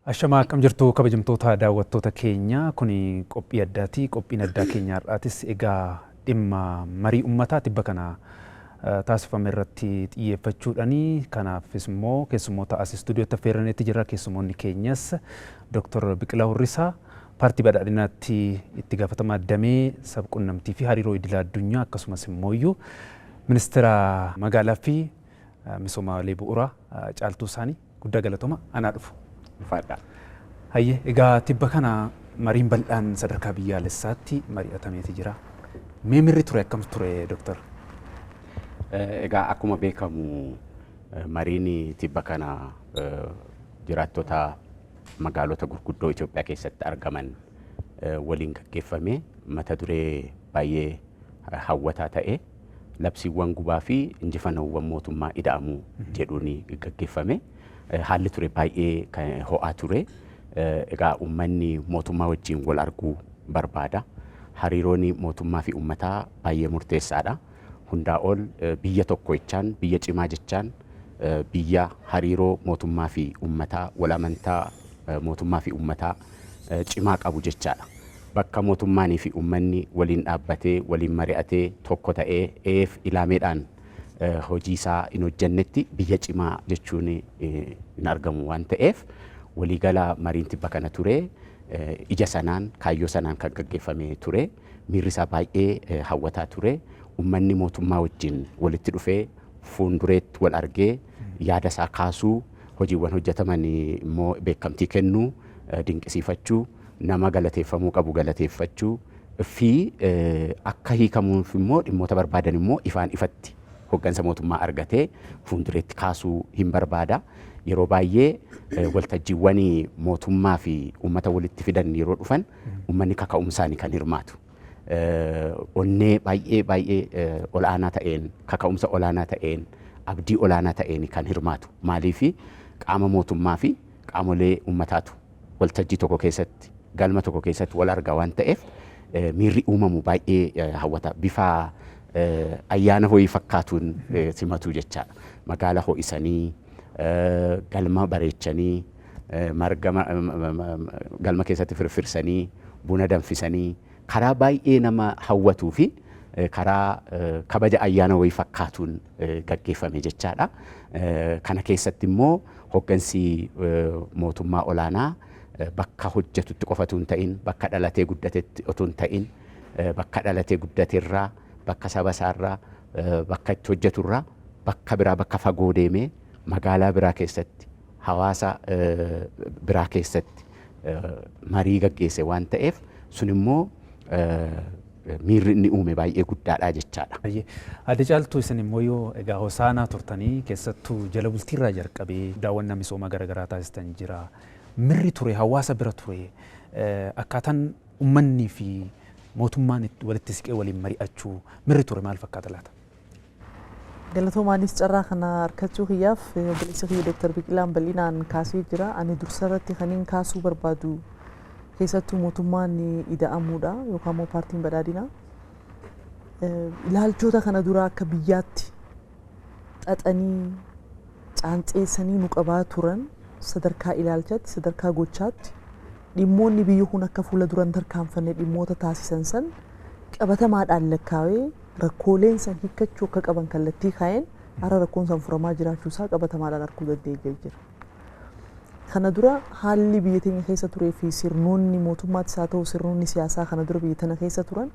Ashamaa, akkam jirtu kabajamtoota daawwattoota keenya? Kuni qophii addaati. Qophiin addaa keenya har'aatis egaa dhimma marii uummataa tibba kana taasifame irratti xiyyeeffachuudhaani. Kanaafis immoo keessummoota as istuudiyootti affeerraneetti jira. Keessummoonni keenyas Dr. Biqilaa Hurrisaa, Paartii Badhaadhinaatti itti gaafatamaa damee sabquunnamtii fi hariiroo idila addunyaa, akkasumas immoo ministeera magaalaa fi misoomaalee bu'uuraa Caaltuu Isaanii. Guddaa galatoma, anaa dhufu. Ulfaadha. Hayyee, egaa tibba kana mariin bal'aan sadarkaa biyyaalessaatti mari'atameeti jira. Mee mirri ture akkam ture, Dooktar? Egaa akkuma beekamu mariin tibba kana jiraattota magaalota gurguddoo Itoophiyaa keessatti argaman waliin gaggeeffame mata duree baay'ee hawwataa ta'e "Labsiiwwan gubaa fi injifannoowwan mootummaa ida'amuu" jedhuun gaggeeffame. Haalli ture baay'ee ho'aa ture. Egaa uummanni mootummaa wajjin wal arguu barbaada. Hariiroon mootummaa fi uummataa baay'ee murteessaadha. Hundaa ol biyya tokko jechaan, biyya cimaa jechaan, biyya hariiroo mootummaa fi uummataa, wal amantaa mootummaa fi uummataa cimaa qabu jechaadha. Bakka mootummaanii fi uummanni waliin dhaabbatee, waliin mari'atee, tokko ta'ee eef ilaameedhaan hojii isaa hin hojjennetti biyya cimaa jechuun hin argamu waan ta'eef, waliigala mariin tibba kana ture ija sanaan, kaayyoo sanaan kan gaggeeffame ture. Miirri isaa baay'ee hawwataa ture. Uummanni mootummaa wajjin walitti dhufee, fuuldureetti wal argee, yaada isaa kaasuu, hojiiwwan hojjetaman immoo beekamtii kennuu, dinqisiifachuu, nama galateeffamuu qabu galateeffachuu fi akka hiikamuuf immoo dhimmoota barbaadan immoo ifaan ifatti hoggansa mootummaa argatee fuuldureetti kaasuu hin barbaada. Yeroo baay'ee waltajjiiwwan mootummaa fi uummata walitti fidan yeroo dhufan uummanni kaka'umsaani kan hirmaatu. Onnee baay'ee baay'ee ol'aanaa ta'een, kaka'umsa olaanaa ta'een, abdii olaanaa ta'een kan hirmaatu. Maaliif? Qaama mootummaa fi qaamolee uummataatu waltajjii tokko keessatti, galma tokko keessatti wal arga waan ta'eef, miirri uumamu baay'ee hawwata. Bifa ayyaana ho'ii fakkaatuun simatu jechaadha. Magaala ho'isanii, galma bareechanii, marga galma keessatti firfirsanii, buna danfisanii, karaa baay'ee nama hawwatuu fi karaa kabaja ayyaana wayii fakkaatuun gaggeeffame jechaadha. Kana keessatti immoo hoggansi mootummaa olaanaa bakka hojjetutti qofa otoo hin ta'in, bakka dhalatee guddatetti otoo hin ta'in, bakka dhalatee guddaterraa, bakka saba isaarraa, bakka itti hojjeturraa bakka biraa, bakka fagoo deemee, magaalaa biraa keessatti, hawaasa biraa keessatti marii gaggeesse waan ta'eef, sun immoo miirri inni uume baay'ee guddaadha jechaadha. Adde Caaltuu, isin immoo yoo egaa Hosaanaa turtanii, keessattuu jala bultiirraa jalqabee daawwannaa misoomaa garaagaraa taasistan jira. Mirri ture, hawaasa bira ture, akkaataan uummanni fi mootummaan walitti siqee waliin mari'achuu, mirri ture maal fakkaata laata? Galatoomaanis carraa kana argachuu kiyyaaf. Obboleessi kiyya Dooktar Biqilaan bal'inaan kaasee jira. Ani dursa irratti kaniin kaasuu barbaadu keessattuu mootummaan ida'amuudha yookaan immoo Paartiin Badhaadhinaa. Ilaalchota kana dura akka biyyaatti xaxanii caanceessanii nu qabaa turan, sadarkaa ilaalchaatti, sadarkaa gochaatti, dhimmoonni biyyi kun akka fuula duran tarkaanfanne dhimmoota taasisan san qabatamaadhaan lakkaawee, rakkooleen san hiikkachuu akka qaban kallattii kaa'een, har'a rakkoon san furamaa jiraachuu isaa qabatamaadhaan arguu dandeenyee jira. Kana dura haalli biyya teenya keessa turee fi sirnoonni mootummaattis haa ta'u sirnoonni siyaasaa kana dura biyya tana keessa turan,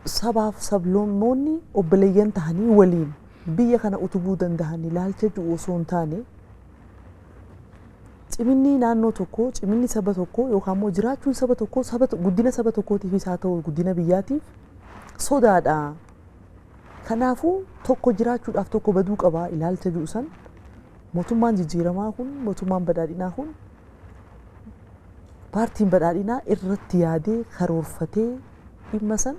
sabaaf sablammoonni obboleeyyan tahanii waliin biyya kana utubuu danda'an ilaalcha jiru osoo hin taane, ciminni naannoo tokkoo, ciminni saba tokkoo yookaan immoo jiraachuun saba tokkoo saba guddina saba tokkootiifis haa ta'u guddina biyyaatiif sodaadha. Kanaafuu tokko jiraachuudhaaf tokko baduu qaba ilaalcha jiru san mootummaan jijjiiramaa kun, mootummaan Badhaadhinaa kun, Paartiin Badhaadhinaa irratti yaadee karoorfatee dhimma san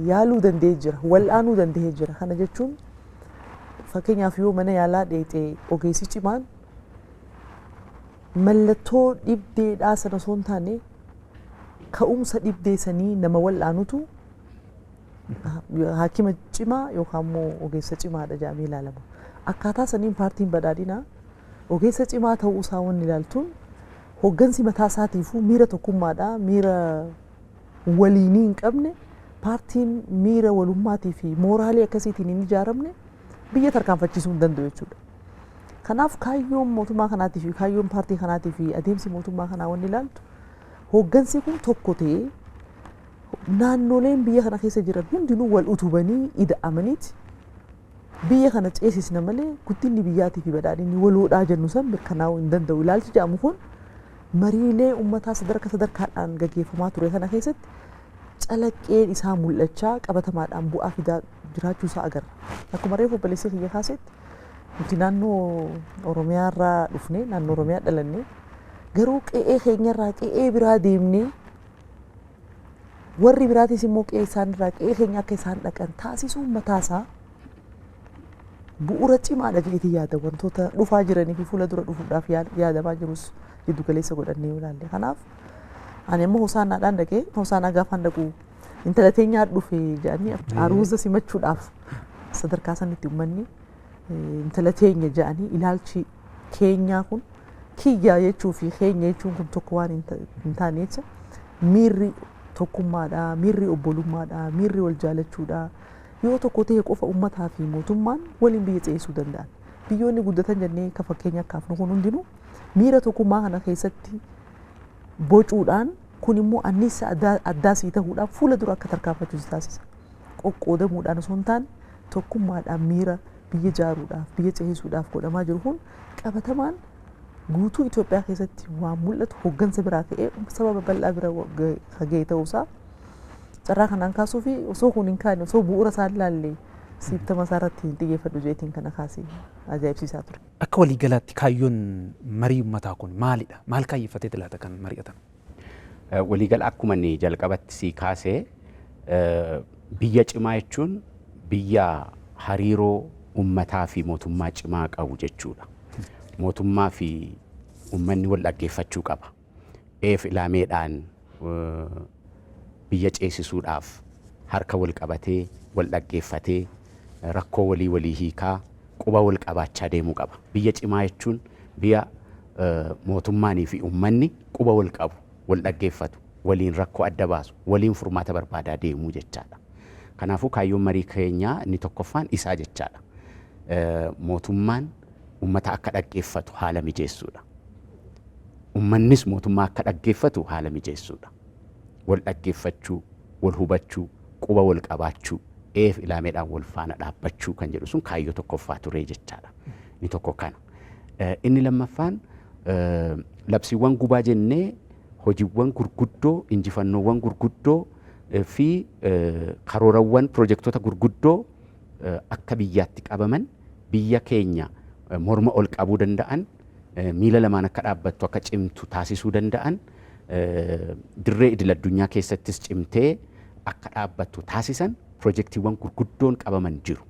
yaaluu danda'ee jira, wal'aanuu danda'ee jira. Kana jechuun fakkeenyaaf yoo mana yaalaa dheexee, ogeessi cimaan mallattoo dhibdeedhaa sana osoo hin taane ka'umsa dhibdee sanii nama wal'aanutu haakima cimaa yookaan immoo ogeessa cimaadha jedhamee ilaalama. Akkaataa saniin Paartiin Badhaadhinaa Ogeessa cimaa ta'uu isaa wanni ilaaltuun hoggansi mataa isaatiifuu miira tokkummaadhaa, miira waliinii hin qabne, paartiin miira walummaatii fi mooraalii akkasiitiin hin ijaaramne biyya tarkaanfachiisuu hin danda'u jechuudha. Kanaaf kaayyoon mootummaa kanaatii fi kaayyoon paartii kanaatii fi adeemsi mootummaa kanaa wanni ilaaltu hoggansi kun tokko ta'ee naannoleen biyya kana keessa jiran hundinuu wal utubanii ida'amaniiti biyya kana ceesisna malee guddinni biyyaatii fi badhaadhinni waloodhaa jennu san mirkanaa'uu hin danda'u. Ilaalchi jedhamu kun mariilee uummataa sadarkaa sadarkaadhaan gaggeeffamaa ture kana keessatti calaqqeen isaa mul'achaa qabatamaadhaan bu'aa fidaa jiraachuu isaa agarra. Akkuma reefu obboleessi kiyya kaasetti, nuti naannoo Oromiyaa irraa dhufne, naannoo Oromiyaa dhalanne, garuu qe'ee keenyarraa qe'ee biraa deemnee warri biraatis immoo qe'ee isaanirraa qe'ee keenya akka isaan dhaqan taasisuun mataasaa bu'uura cimaadha jedheetii yaada, wantoota dhufaa jiranii fi fuula dura dhufuudhaaf yaadamaa jirus giddu galeessa godhannee yoo ilaalle. Kanaaf ani immoo Hosaanaadhaan dhaqee, Hosaanaa gaafaan dhaqu intala teenyaa dhufe jedhanii aruuza simachuudhaaf sadarkaa sanitti uummanni intala teenya jedhanii, ilaalchi keenyaa kun kiyyaa jechuu fi keenya jechuun kun tokko waan hin taane jecha, miirri tokkummaadha, miirri obbolummaadha, miirri wal jaalachuudha. Yoo tokko ta'e qofa uummataa fi mootummaan waliin biyya ceesisuu danda'an. Biyyoonni guddatan jennee ka fakkeenya kaafnu kun hundinuu miira tokkummaa kana keessatti bocuudhaan, kun immoo anniisa addaa sii ta'uudhaan fuula dura akka tarkaanfachiisu taasisa. Qoqqoodamuudhaan osoo hin taane tokkummaadhaan miira biyya ijaaruudhaaf, biyya ceesisuudhaaf godhamaa jiru kun qabatamaan guutuu Itoophiyaa keessatti waan mul'atu, hoggansa biraa ka'ee saba babal'aa bira ga'e ta'uusaa carraa kanaan kaasuu fi osoo kun hin kaane, osoo bu'uura isaa ilaalle siiftama isaa irratti hin xiyyeeffadhu jeetiin kana kaasee ajaa'ibsiisaa ture. Akka waliigalaatti kaayyoon marii uummataa kun maalidha? Maal kaayyeffatee laata kan mari'atan? Waliigala akkuma inni jalqabatti sii kaasee, biyya cimaa jechuun biyya hariiroo uummataa fi mootummaa cimaa qabu jechuudha. Mootummaa fi uummanni wal dhaggeeffachuu qaba. Eef ilaameedhaan biyya ceesisuudhaaf harka wal qabatee, wal dhaggeeffatee, rakkoo walii walii hiikaa, quba wal qabaachaa deemuu qaba. Biyya cimaa jechuun biyya mootummaanii fi uummanni quba wal qabu, wal dhaggeeffatu, waliin rakkoo adda baasu, waliin furmaata barbaadaa deemuu jechaadha. Kanaafuu kaayyoon marii keenyaa inni tokkoffaan isaa jechaadha. Mootummaan uummata akka dhaggeeffatu haala mijeessuudha. Uummannis mootummaa akka dhaggeeffatu haala mijeessuudha. Wal dhaggeeffachuu, wal hubachuu, quba wal qabaachuu, eef ilaameedhaan wal faana dhaabbachuu kan jedhu sun kaayyoo tokkoffaa ture jechaadha. Inni tokko kana. Inni lammaffaan labsiiwwan gubaa jennee hojiiwwan gurguddoo, injifannoowwan gurguddoo fi karoorawwan pirojektoota gurguddoo akka biyyaatti qabaman, biyya keenya morma ol qabuu danda'an, miila lamaan akka dhaabbattu, akka cimtu taasisuu danda'an, dirree idil addunyaa keessattis cimtee akka dhaabbattu taasisan pirojektiiwwan gurguddoon qabaman jiru.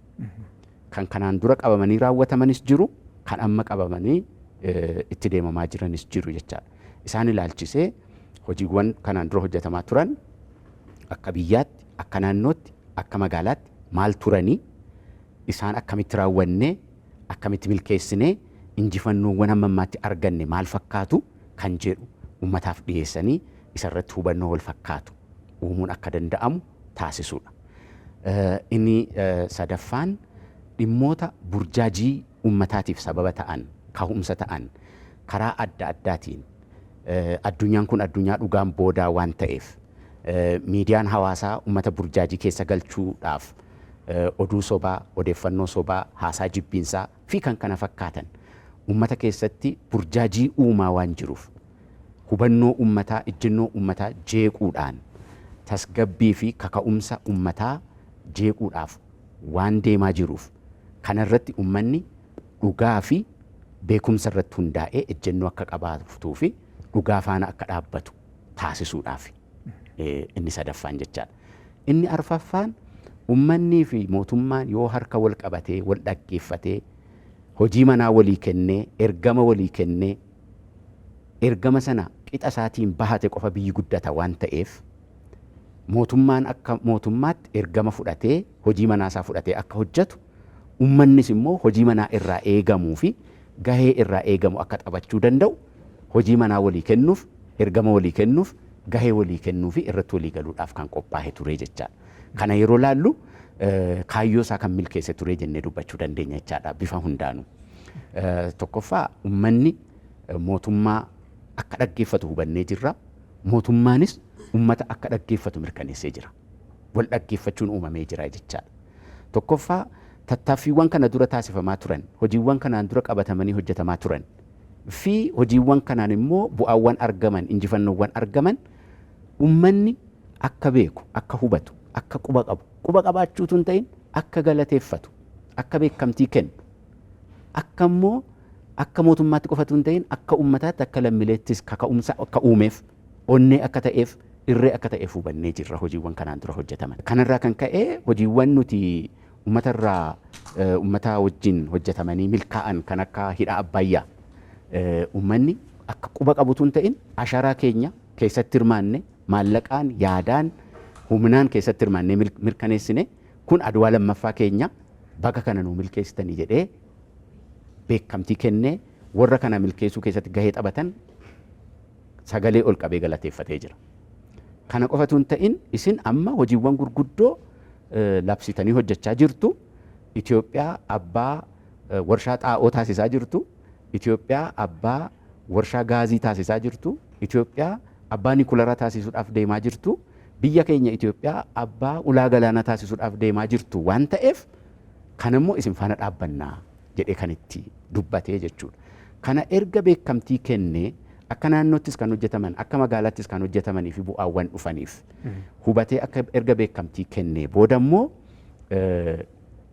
Kan kanaan dura qabamanii raawwatamanis jiru, kan amma qabamanii itti deemamaa jiranis jiru jechaadha. Isaan ilaalchisee hojiiwwan kanaan dura hojjetamaa turan akka biyyaatti, akka naannootti, akka magaalaatti maal turanii, isaan akkamitti raawwannee, akkamitti milkeessinee, injifannoowwan hamma ammaatti arganne maal fakkaatu kan jedhu uummataaf dhiyeessanii isarratti hubannoo wal fakkaatu uumuun akka danda'amu taasisuudha. Inni sadaffaan dhimmoota burjaajii uummataatiif sababa ta'an, ka'umsa ta'an karaa adda addaatiin, addunyaan kun addunyaa dhugaan boodaa waan ta'eef miidiyaan hawaasaa uummata burjaajii keessa galchuudhaaf oduu sobaa, odeeffannoo sobaa, haasaa jibbiinsaa fi kan kana fakkaatan uummata keessatti burjaajii uumaa waan jiruuf, hubannoo uummataa, ejjennoo uummataa jeequudhaan, tasgabbii fi kaka'umsa uummataa jeequudhaaf waan deemaa jiruuf, kanarratti uummanni dhugaa fi beekumsa irratti hundaa'ee ejjennoo akka qabaatuu fi dhugaa faana akka dhaabbatu taasisuudhaaf inni sadaffaan jechaadha. Inni arfaffaan ummannii fi mootummaan yoo harka wal qabatee, wal dhaggeeffatee, hojii manaa walii kennee, ergama walii kennee, ergama sana qixa isaatiin bahate qofa biyyi guddata waan ta'eef, mootummaan akka mootummaatti ergama fudhatee, hojii manaa isaa fudhatee akka hojjetu, ummannis immoo hojii manaa irraa eegamuu fi gahee irraa eegamu akka taphachuu danda'u hojii manaa walii kennuuf, ergama walii kennuuf, gahee walii kennuu fi irratti walii galuudhaaf kan qophaa'e ture jechaadha. Kana yeroo laallu kaayyoo isaa kan milkeesse ture jennee dubbachuu dandeenya jechaadha bifa hundaanuu. Tokkoffaa, uummanni mootummaa akka dhaggeeffatu hubannee jirra. Mootummaanis uummata akka dhaggeeffatu mirkaneessee jira. Wal dhaggeeffachuun uumamee jira jechaadha. Tokkoffaa, tattaaffiiwwan kana dura taasifamaa turan, hojiiwwan kanaan dura qabatamanii hojjetamaa turan fi hojiiwwan kanaan immoo bu'aawwan argaman, injifannoowwan argaman uummanni akka beeku, akka hubatu, akka quba qabu, quba qabaachuutu hin ta'in akka galateeffatu, akka beekamtii kennu, akka immoo akka mootummaatti qofatu hin ta'in akka uummataatti, akka lammiileettis kaka'umsa akka uumeef, onnee akka ta'eef, irree akka ta'eef hubannee jirra hojiiwwan kanaan dura hojjetaman. Kanarraa kan ka'e hojiiwwan nuti uummatarraa uummata wajjin hojjetamanii milkaa'an kan akka hidha Abbayyaa uummanni akka quba qabutu hin ta'in asharaa keenya keessatti hirmaanne, maallaqaan, yaadaan, humnaan keessatti hirmaannee mirkaneessine, kun Adwaa lammaffaa keenya, baga kana nuu milkeessitanii jedhee beekamtii kennee warra kana milkeessuu keessatti gahee taphatan sagalee ol qabee galateeffatee jira. Kana qofatu hin ta'in, isin amma hojiiwwan gurguddoo labsitanii hojjechaa jirtu. Itoophiyaa abbaa warshaa xaa'oo taasisaa jirtu. Itoophiyaa abbaa warshaa gaazii taasisaa jirtu. Itoophiyaa abbaa niikularaa taasisuudhaaf deemaa jirtu. Biyya keenya Itoophiyaa abbaa ulaa galaanaa taasisuudhaaf deemaa jirtu waan ta'eef, kanammoo isin faana dhaabbannaa jedhee kan itti dubbatee jechuudha. Kana erga beekamtii kennee, akka naannoottis kan hojjetaman, akka magaalaattis kan hojjetamanii fi bu'aawwan dhufaniif hubatee akka erga beekamtii kennee booda immoo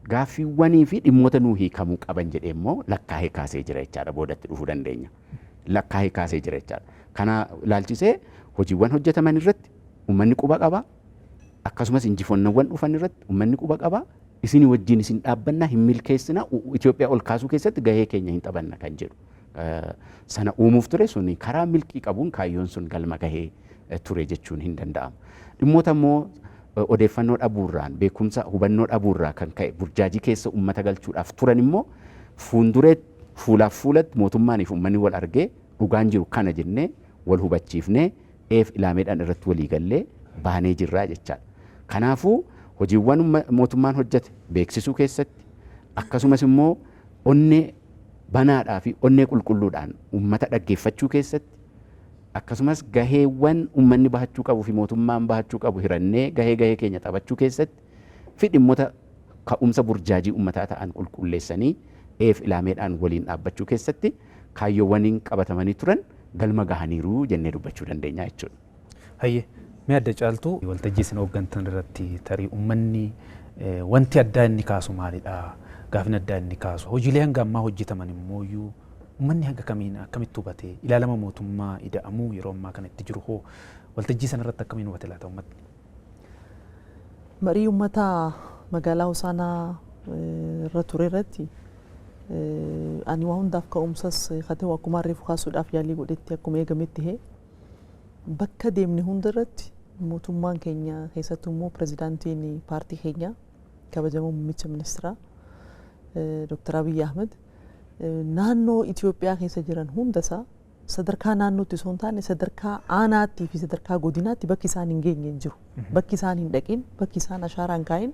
gaaffiiwwanii fi dhimmoota nuu hiikamuu qaban jedhee immoo lakkaa'ee kaasee jira jechaadha, boodatti dhufuu dandeenya. Lakkaa'ee kaasee jira jechaadha. Kana ilaalchisee hojiiwwan hojjetaman irratti uummanni quba qaba. Akkasumas injifannoowwan dhufan irratti uummanni quba qaba. Isin wajjin isin dhaabbannaa, hin milkeessina, Itoophiyaa ol kaasuu keessatti gahee keenya hin taphanna kan jedhu. Sana uumuuf ture sun karaa milkii qabuun kaayyoon sun galma gahee ture jechuun hin danda'amu. Dhimmoota immoo odeeffannoo dhabuurraan, beekumsa hubannoo dhabuurraa kan ka'e burjaajii keessa uummata galchuudhaaf turan immoo fuulduree fuulaaf fuulatti mootummaaniif uummanni wal argee dhugaan jiru kana jennee wal hubachiifnee eef ilaameedhaan irratti walii gallee baanee jirraa jechaadha. Kanaafuu hojiiwwan mootummaan hojjete beeksisuu keessatti, akkasumas immoo onnee banaadhaa fi onnee qulqulluudhaan uummata dhaggeeffachuu keessatti, akkasumas gaheewwan uummanni bahachuu qabuu fi mootummaan bahachuu qabu hirannee gahee gahee keenya taphachuu keessatti fi dhimmoota ka'umsa burjaajii uummataa ta'an qulqulleessanii eef ilaameedhaan waliin dhaabbachuu keessatti kaayyoowwaniin qabatamanii turan galma gahaniiru jennee dubbachuu dandeenya jechuudha. Hayyee, mee adda Caaltuu, waltajjii isin hooggantan irratti tarii uummanni wanti addaa inni kaasu maalidha? Gaafni addaa inni kaasu, hojiilee hanga ammaa hojjetaman immoo uummanni hanga kamiin akkamitti hubate? Ilaalama mootummaa ida'amuu yeroo ammaa kana itti jiru hoo waltajjii sana irratti akkamiin hubate laata uummatni? Marii uummataa magaalaa Hosaanaa irra ture irratti ani waa hundaaf ka'umsas katee akkuma reefu kaasuudhaaf yaalii godhetti, akkuma eegametti hee bakka deemne hunda irratti mootummaan keenya, keessattuu immoo pirezidaantiin paartii keenyaa kabajamoo muummicha ministeeraa Dr. Abiy Ahmed, naannoo Itoophiyaa keessa jiran hundasaa sadarkaa naannootti osoo hin taane sadarkaa aanaattii fi sadarkaa godinaatti bakki isaan hin geenye hin jiru. Bakki isaan hin dhaqin, bakki isaan ashaaraa hin kaa'in,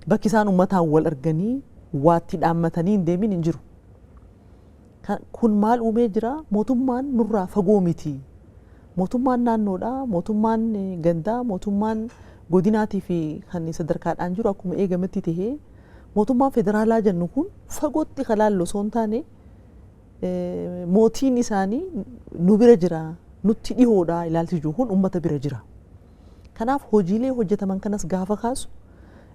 bakki isaan uummataan wal arganii waatti dhaammatanii hin deemin hin jiru. Kun maal uumee jira? Mootummaan nurraa fagoo miti. Mootummaan naannoodha, mootummaan gandaa, mootummaan godinaatii fi kan sadarkaadhaan jiru akkuma eegametti tahee, mootummaan federaalaa jennu kun fagootti kalaallu osoo hin taane mootiin isaanii nu bira jira, nutti dhihoodha ilaalchi jiru kun uummata bira jira. Kanaaf hojiilee hojjetaman kanas gaafa kaasu,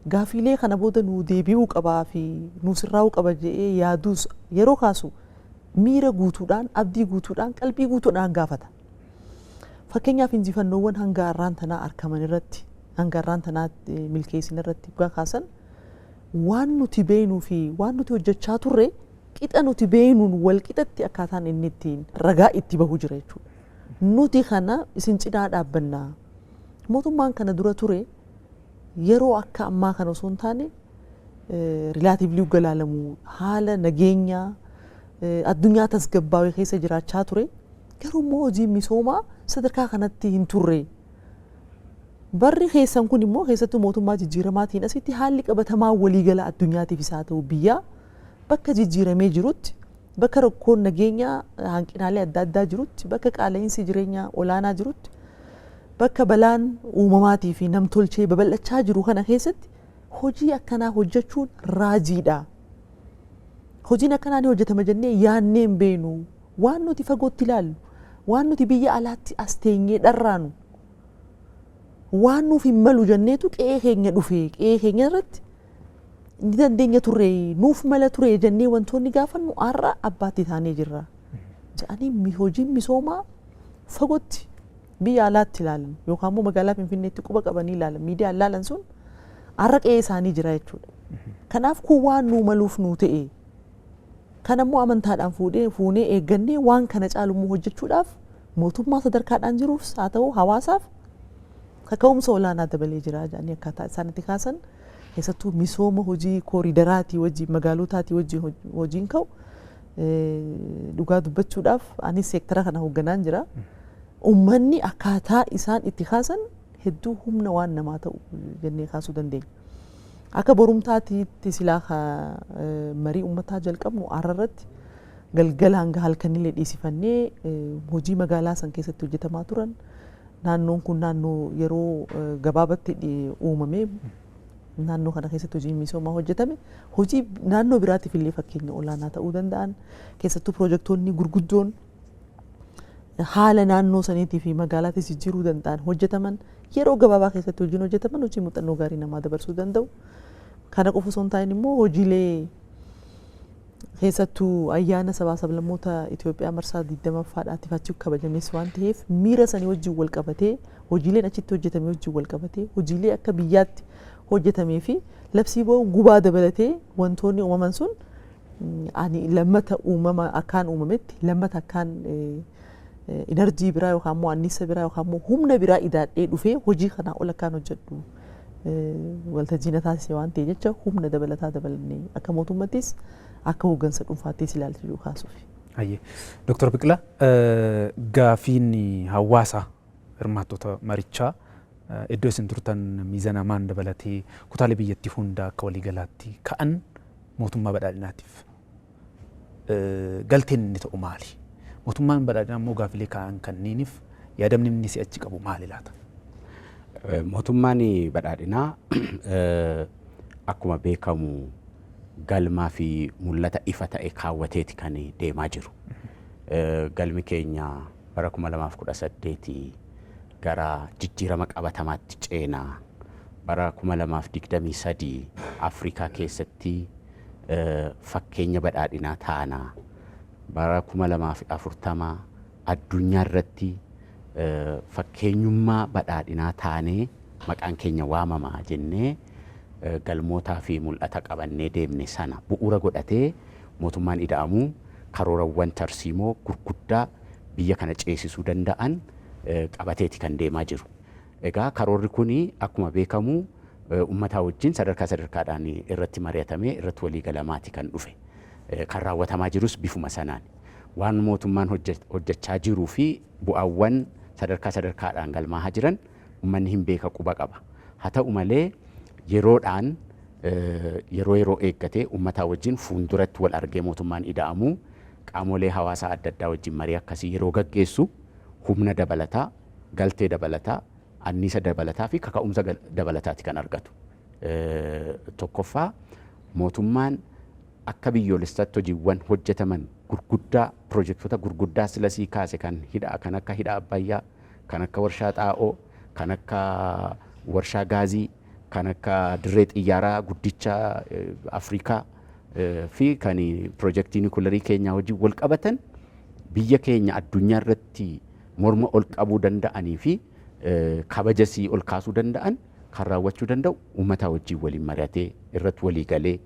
gaafiilee kana booda nu deebi'uu qabaa fi nu sirraa'uu qaba jedhee yaaduus yeroo kaasu miira guutuudhaan, abdii guutuudhaan, qalbii guutuudhaan gaafata. Fakkeenyaaf, injifannoowwan hanga har'aan tanaa argaman irratti, hanga har'aan tanaa milkeessin irratti dhugaa kaasan, waan nuti beeknuu fi waan nuti hojjechaa turre qixa nuti beeknuun wal qixatti akkaataan inni ittiin ragaa itti bahu jira jechuudha. Nuti kana isin cinaa dhaabbannaa. Mootummaan kana dura ture yeroo akka ammaa kana osoo hin taane, relatively galaalamu haala nageenyaa Addunyaa tasgabbaawee keessa jiraachaa ture. Garuu immoo hojiin misoomaa sadarkaa kanatti hin turre. Barri keessan kun immoo keessattuu mootummaa jijjiiramaatiin asitti haalli qabatamaa waliigala addunyaatiif isaa ta'u biyyaa bakka jijjiiramee jirutti, bakka rakkoon nageenyaa hanqinaalee adda addaa jirutti, bakka qaala'insi jireenyaa olaanaa jirutti, bakka balaan uumamaatii fi namtolchee babal'achaa jiru kana keessatti hojii akkanaa hojjechuun raajiidha. Hojiin akkanaa ni hojjetama jennee yaannee hin beeknu. Waan nuti fagootti ilaallu, waan nuti biyya alaatti as teenyee dharraanu, waan nuuf hin malu jenneetu qe'ee keenya dhufe. Qe'ee keenya irratti ni dandeenya turre, nuuf mala ture jennee wantoonni gaafannu har'a abbaatti taanee jirra. Jedhanii hojiin misoomaa fagootti biyya alaatti ilaalan yookaan immoo magaalaa Finfinneetti quba qabanii ilaalan, miidiyaan ilaalan sun har'a qe'ee isaanii jira jechuudha. Kanaaf kun waan nuu maluuf nuu ta'e. Kan ammoo amantaadhaan fuudhee fuunee eeggannee waan kana caalu immoo hojjechuudhaaf mootummaa sadarkaadhaan jiruufis haa ta'u hawaasaaf kaka'umsa olaanaa dabalee jira jedhanii akkaataa isaan itti kaasan, keessattuu misooma hojii kooriidaraatii wajjin, magaalotaatii wajjin hojiin ka'u, dhugaa dubbachuudhaaf anis seektara kana hoogganaan jira. Uummanni akkaataa isaan itti kaasan hedduu humna waan namaa ta'u jennee kaasuu dandeenya. Akka borumtaatiitti silaa marii uummataa jalqabnu har'a irratti galgala hanga halkanillee dhiisifannee hojii magaalaa san keessatti hojjetamaa turan, naannoon kun naannoo yeroo gabaabatti uumame, naannoo kana keessatti hojii misoomaa hojjetame hojii naannoo biraatiif illee fakkeenya olaanaa ta'uu danda'an, keessattuu piroojektonni gurguddoon haala naannoo saniitii fi magaalaatis jijjiiruu danda'an hojjetaman, yeroo gabaabaa keessatti hojiin hojjetaman hojii muuxannoo gaarii namaa dabarsuu danda'u. Kana qofa osoo hin taa'in immoo hojiilee keessattuu ayyaana sabaa sablammoota Itoophiyaa marsaa 20ffaadhaatiif achi kabajames waan ta'eef, miira sanii wajjin wal qabatee hojiileen achitti hojjetame wajjin wal qabatee hojiilee akka biyyaatti hojjetamee fi labsii gubaa dabalatee wantoonni uumaman sun, ani lammata uumama akkaan uumametti lammata akkaan enerjii biraa yookaan immoo anniisa biraa yookaan immoo humna biraa idaadhee dhufee hojii kanaa ol akkaan hojjedhu waltajjii na taasise waan ta'e jecha, humna dabalataa dabalannee akka mootummaattis akka hooggansa dhuunfaattis ilaalcha kaasuuf. Hayyee. Dooktar Biqilaa, gaafiin hawaasaa hirmaattota marichaa iddoo isin turtan miizanamaan dabalatee kutaalee biyyattii hunda akka waliigalaatti ka'an mootummaa badhaadhinaatiif galteen inni ta'u maali? Mootummaan badhaadhinaa immoo gaafilee ka'an kanneeniif yaadamni inni si'achi qabu maali laata? Mootummaan badhaadhinaa akkuma beekamu galmaa fi mul'ata ifa ta'e kaawwateeti kan deemaa jiru. Galmi keenya bara 2018 gara jijjiirama qabatamaatti ceenaa, bara 2023 Afrikaa keessatti fakkeenya badhaadhinaa taanaa, bara 2040 addunyaa irratti fakkeenyummaa badhaadhinaa taanee maqaan keenya waamamaa jennee galmootaa fi mul'ata qabannee deemne sana bu'uura godhatee mootummaan ida'amuu karoorawwan tarsiimoo gurguddaa biyya kana ceesisuu danda'an qabateeti kan deemaa jiru. Egaa karoorri kun akkuma beekamu uummataa wajjin sadarkaa sadarkaadhaan irratti mari'atamee irratti walii galamaati kan dhufe. Kan raawwatamaa jirus bifuma sanaan. Waan mootummaan hojjechaa jiruu fi bu'aawwan sadarkaa sadarkaadhaan galmaa'aa jiran uummanni hin beeka, quba qaba. Haa ta'u malee yeroodhaan yeroo yeroo eeggatee uummataa wajjin fuulduratti wal argee mootummaan ida'amuu qaamolee hawaasaa adda addaa wajjin marii akkasii yeroo gaggeessu humna dabalataa, galtee dabalataa, anniisa dabalataa fi kaka'umsa dabalataati kan argatu. Tokkoffaa, mootummaan akka biyyoolessaatti hojiiwwan hojjetaman gurguddaa, piroojektota gurguddaa silasii kaase, kan hidha kan akka hidha Abbayyaa, kan akka warshaa xaa'oo, kan akka warshaa gaazii, kan akka dirree xiyyaaraa guddicha Afrikaa fi kan piroojeektii nikulerii keenyaa wajjin wal qabatan biyya keenya addunyaa irratti morma ol qabuu danda'anii fi kabajasii ol kaasuu danda'an kan raawwachuu danda'u uummataa wajjin waliin mari'atee, irratti walii galee,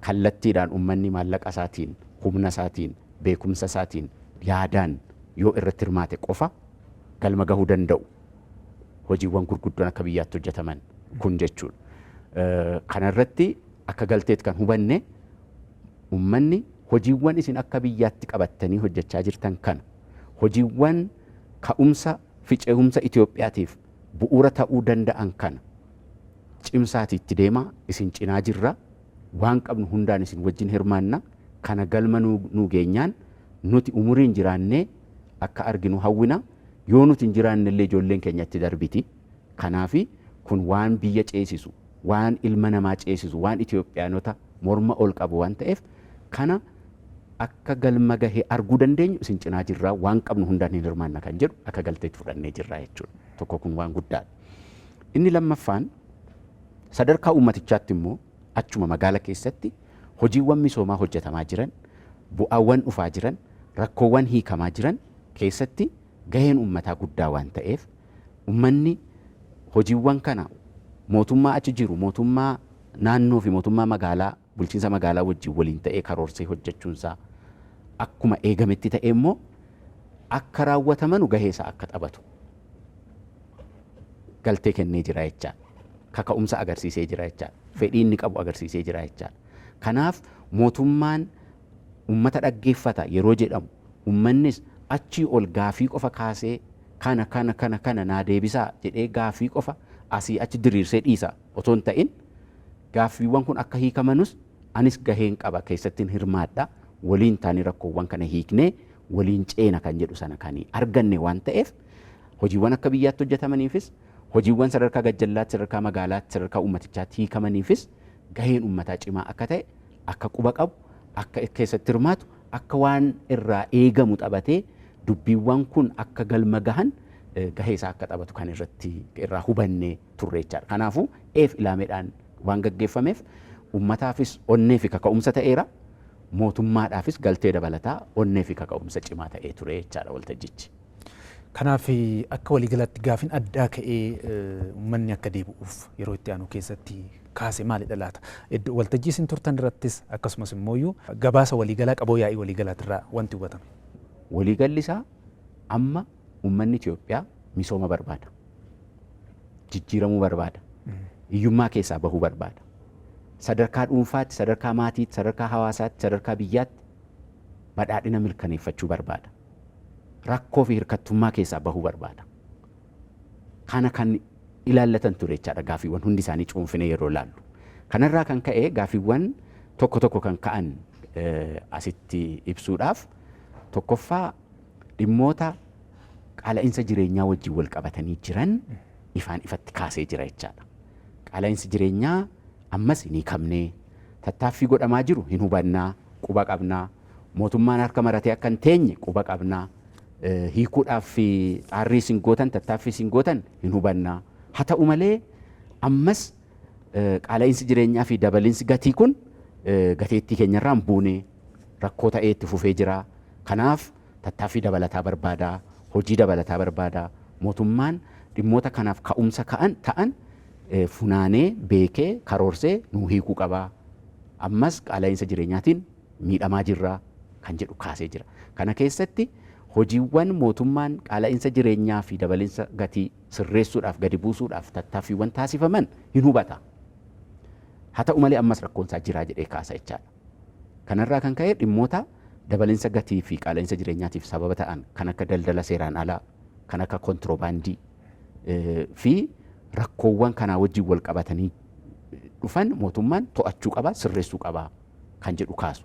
kallattiidhaan uummanni maallaqa isaatiin, humna isaatiin, beekumsa isaatiin, yaadaan yoo irratti hirmaate qofa galma gahuu danda'u hojiiwwan gurguddoon akka biyyaatti hojjetaman kun jechuudha. Kana irratti akka galteetti kan hubanne uummanni Hojiiwwan isin akka biyyaatti qabattanii hojjechaa jirtan kana, hojiiwwan ka'umsa fi ce'umsa Itoophiyaatiif bu'uura ta'uu danda'an kana cimsaatii itti deemaa, isin cinaa jirra, waan qabnu hundaan isin wajjin hirmaanna, kana galma nuu geenyaan nuti umuriin jiraannee akka arginu hawwina, yoo nuti hin jiraanne illee ijoolleen keenya itti darbiti. Kanaafi kun waan biyya ceesisu, waan ilma namaa ceesisu, waan Itoophiyaanota morma ol qabu waan ta'eef kana akka galma gahee arguu dandeenyu isin cinaa jirraa, waan qabnu hundaan hin hirmaanna kan jedhu akka galteetti fudhannee jirraa jechuudha. Tokko kun waan guddaadha. Inni lammaffaan, sadarkaa uummatichaatti immoo achuma magaala keessatti hojiiwwan misoomaa hojjetamaa jiran, bu'aawwan dhufaa jiran, rakkoowwan hiikamaa jiran keessatti gaheen uummataa guddaa waan ta'eef uummanni hojiiwwan kana mootummaa achi jiru, mootummaa naannoo fi mootummaa magaalaa, bulchiinsa magaalaa wajjin waliin ta'ee karoorsee hojjechuunsaa akkuma eegametti ta'e immoo akka raawwatamanu gahee isaa akka taphatu galtee kennee jira jechaadha. Kaka'umsa agarsiisee jira jechaadha. Fedhii inni qabu agarsiisee jira jechaadha. Kanaaf mootummaan uummata dhaggeeffata yeroo jedhamu uummannis achii ol gaafii qofa kaasee kana kana kana kana naa deebisaa jedhee gaafii qofa asii achi diriirsee dhiisa otoo hin ta'in, gaaffiiwwan kun akka hiikamanus anis gaheen qaba, keessattiin hirmaadha, waliin taanii rakkoowwan kana hiiknee waliin ceena kan jedhu sana kan arganne waan ta'eef hojiiwwan akka biyyaatti hojjetamaniifis, hojiiwwan sadarkaa gajjallaatti, sadarkaa magaalaatti, sadarkaa uummatichaatti hiikamaniifis gaheen uummataa cimaa akka ta'e akka quba qabu, akka keessatti hirmaatu, akka waan irraa eegamu taphatee dubbiiwwan kun akka galma gahan gahee isaa akka taphatu kan irratti irraa hubannee turre jechaadha. Kanaafuu eef ilaameedhaan waan gaggeeffameef uummataafis onnee fi kaka'umsa ta'eera. Mootummaadhaafis galtee dabalataa onnee fi kaka'umsa cimaa ta'ee ture jechaadha waltajjichi. Kanaaf akka waliigalaatti gaafin addaa ka'ee uummanni akka deebi'uuf yeroo itti aanu keessatti kaase maalidha laata? Iddoo waltajjii isin turtan irrattis akkasumas immoo gabaasa waliigalaa qaboo yaa'ii waliigalaatirraa wanti hubatame. Waliigalli isaa amma uummanni Itoophiyaa misooma barbaada. Jijjiiramuu barbaada. Hiyyummaa keessaa bahuu barbaada. Sadarkaa dhuunfaatti, sadarkaa maatiitti, sadarkaa hawaasaatti, sadarkaa biyyaatti badhaadhina mirkaneeffachuu barbaada. Rakkoo fi hirkattummaa keessaa bahuu barbaada. Kana kan ilaallatan ture jechaadha gaaffiiwwan hundi isaanii cuunfinee yeroo ilaallu. Kanarraa kan ka'e gaaffiiwwan tokko tokko kan ka'an asitti ibsuudhaaf, tokkoffaa dhimmoota qaala'insa jireenyaa wajjin wal qabatanii jiran ifaan ifatti kaasee jira jechaadha. Qaala'insi jireenyaa ammas hin hiikamne, tattaaffii godhamaa jiru hin hubannaa, quba qabnaa, mootummaan harka maratee akka hin teenye quba qabnaa, hiikuudhaaf xaarrii isin gootan, tattaaffii isin gootan hin hubannaa. Haa ta'u malee ammas qaala'insi jireenyaa fi dabalinsi gatii kun gateettii keenyarraa hin buune, rakkoo ta'ee itti fufee jira. Kanaaf tattaaffii dabalataa barbaada, hojii dabalataa barbaada. Mootummaan dhimmoota kanaaf ka'umsa ka'an ta'an funaanee beekee karoorsee nuu hiikuu qaba. Ammas qaala'insa jireenyaatiin miidhamaa jirra kan jedhu kaasee jira. Kana keessatti hojiiwwan mootummaan qaala'insa jireenyaa fi dabalinsa gatii sirreessuudhaaf, gadi buusuudhaaf tattaaffiiwwan taasifaman hin hubata. Haa ta'u malee ammas rakkoon isaa jira jedhee kaasa jechaadha. Kanarraa kan ka'e dhimmoota dabalinsa gatii fi qaala'insa jireenyaatiif sababa ta'an kan akka daldala seeraan alaa, kan akka kontiroobaandii fi rakkoowwan kanaa wajjin wal qabatanii dhufan mootummaan to'achuu qaba, sirreessuu qaba kan jedhu kaasu.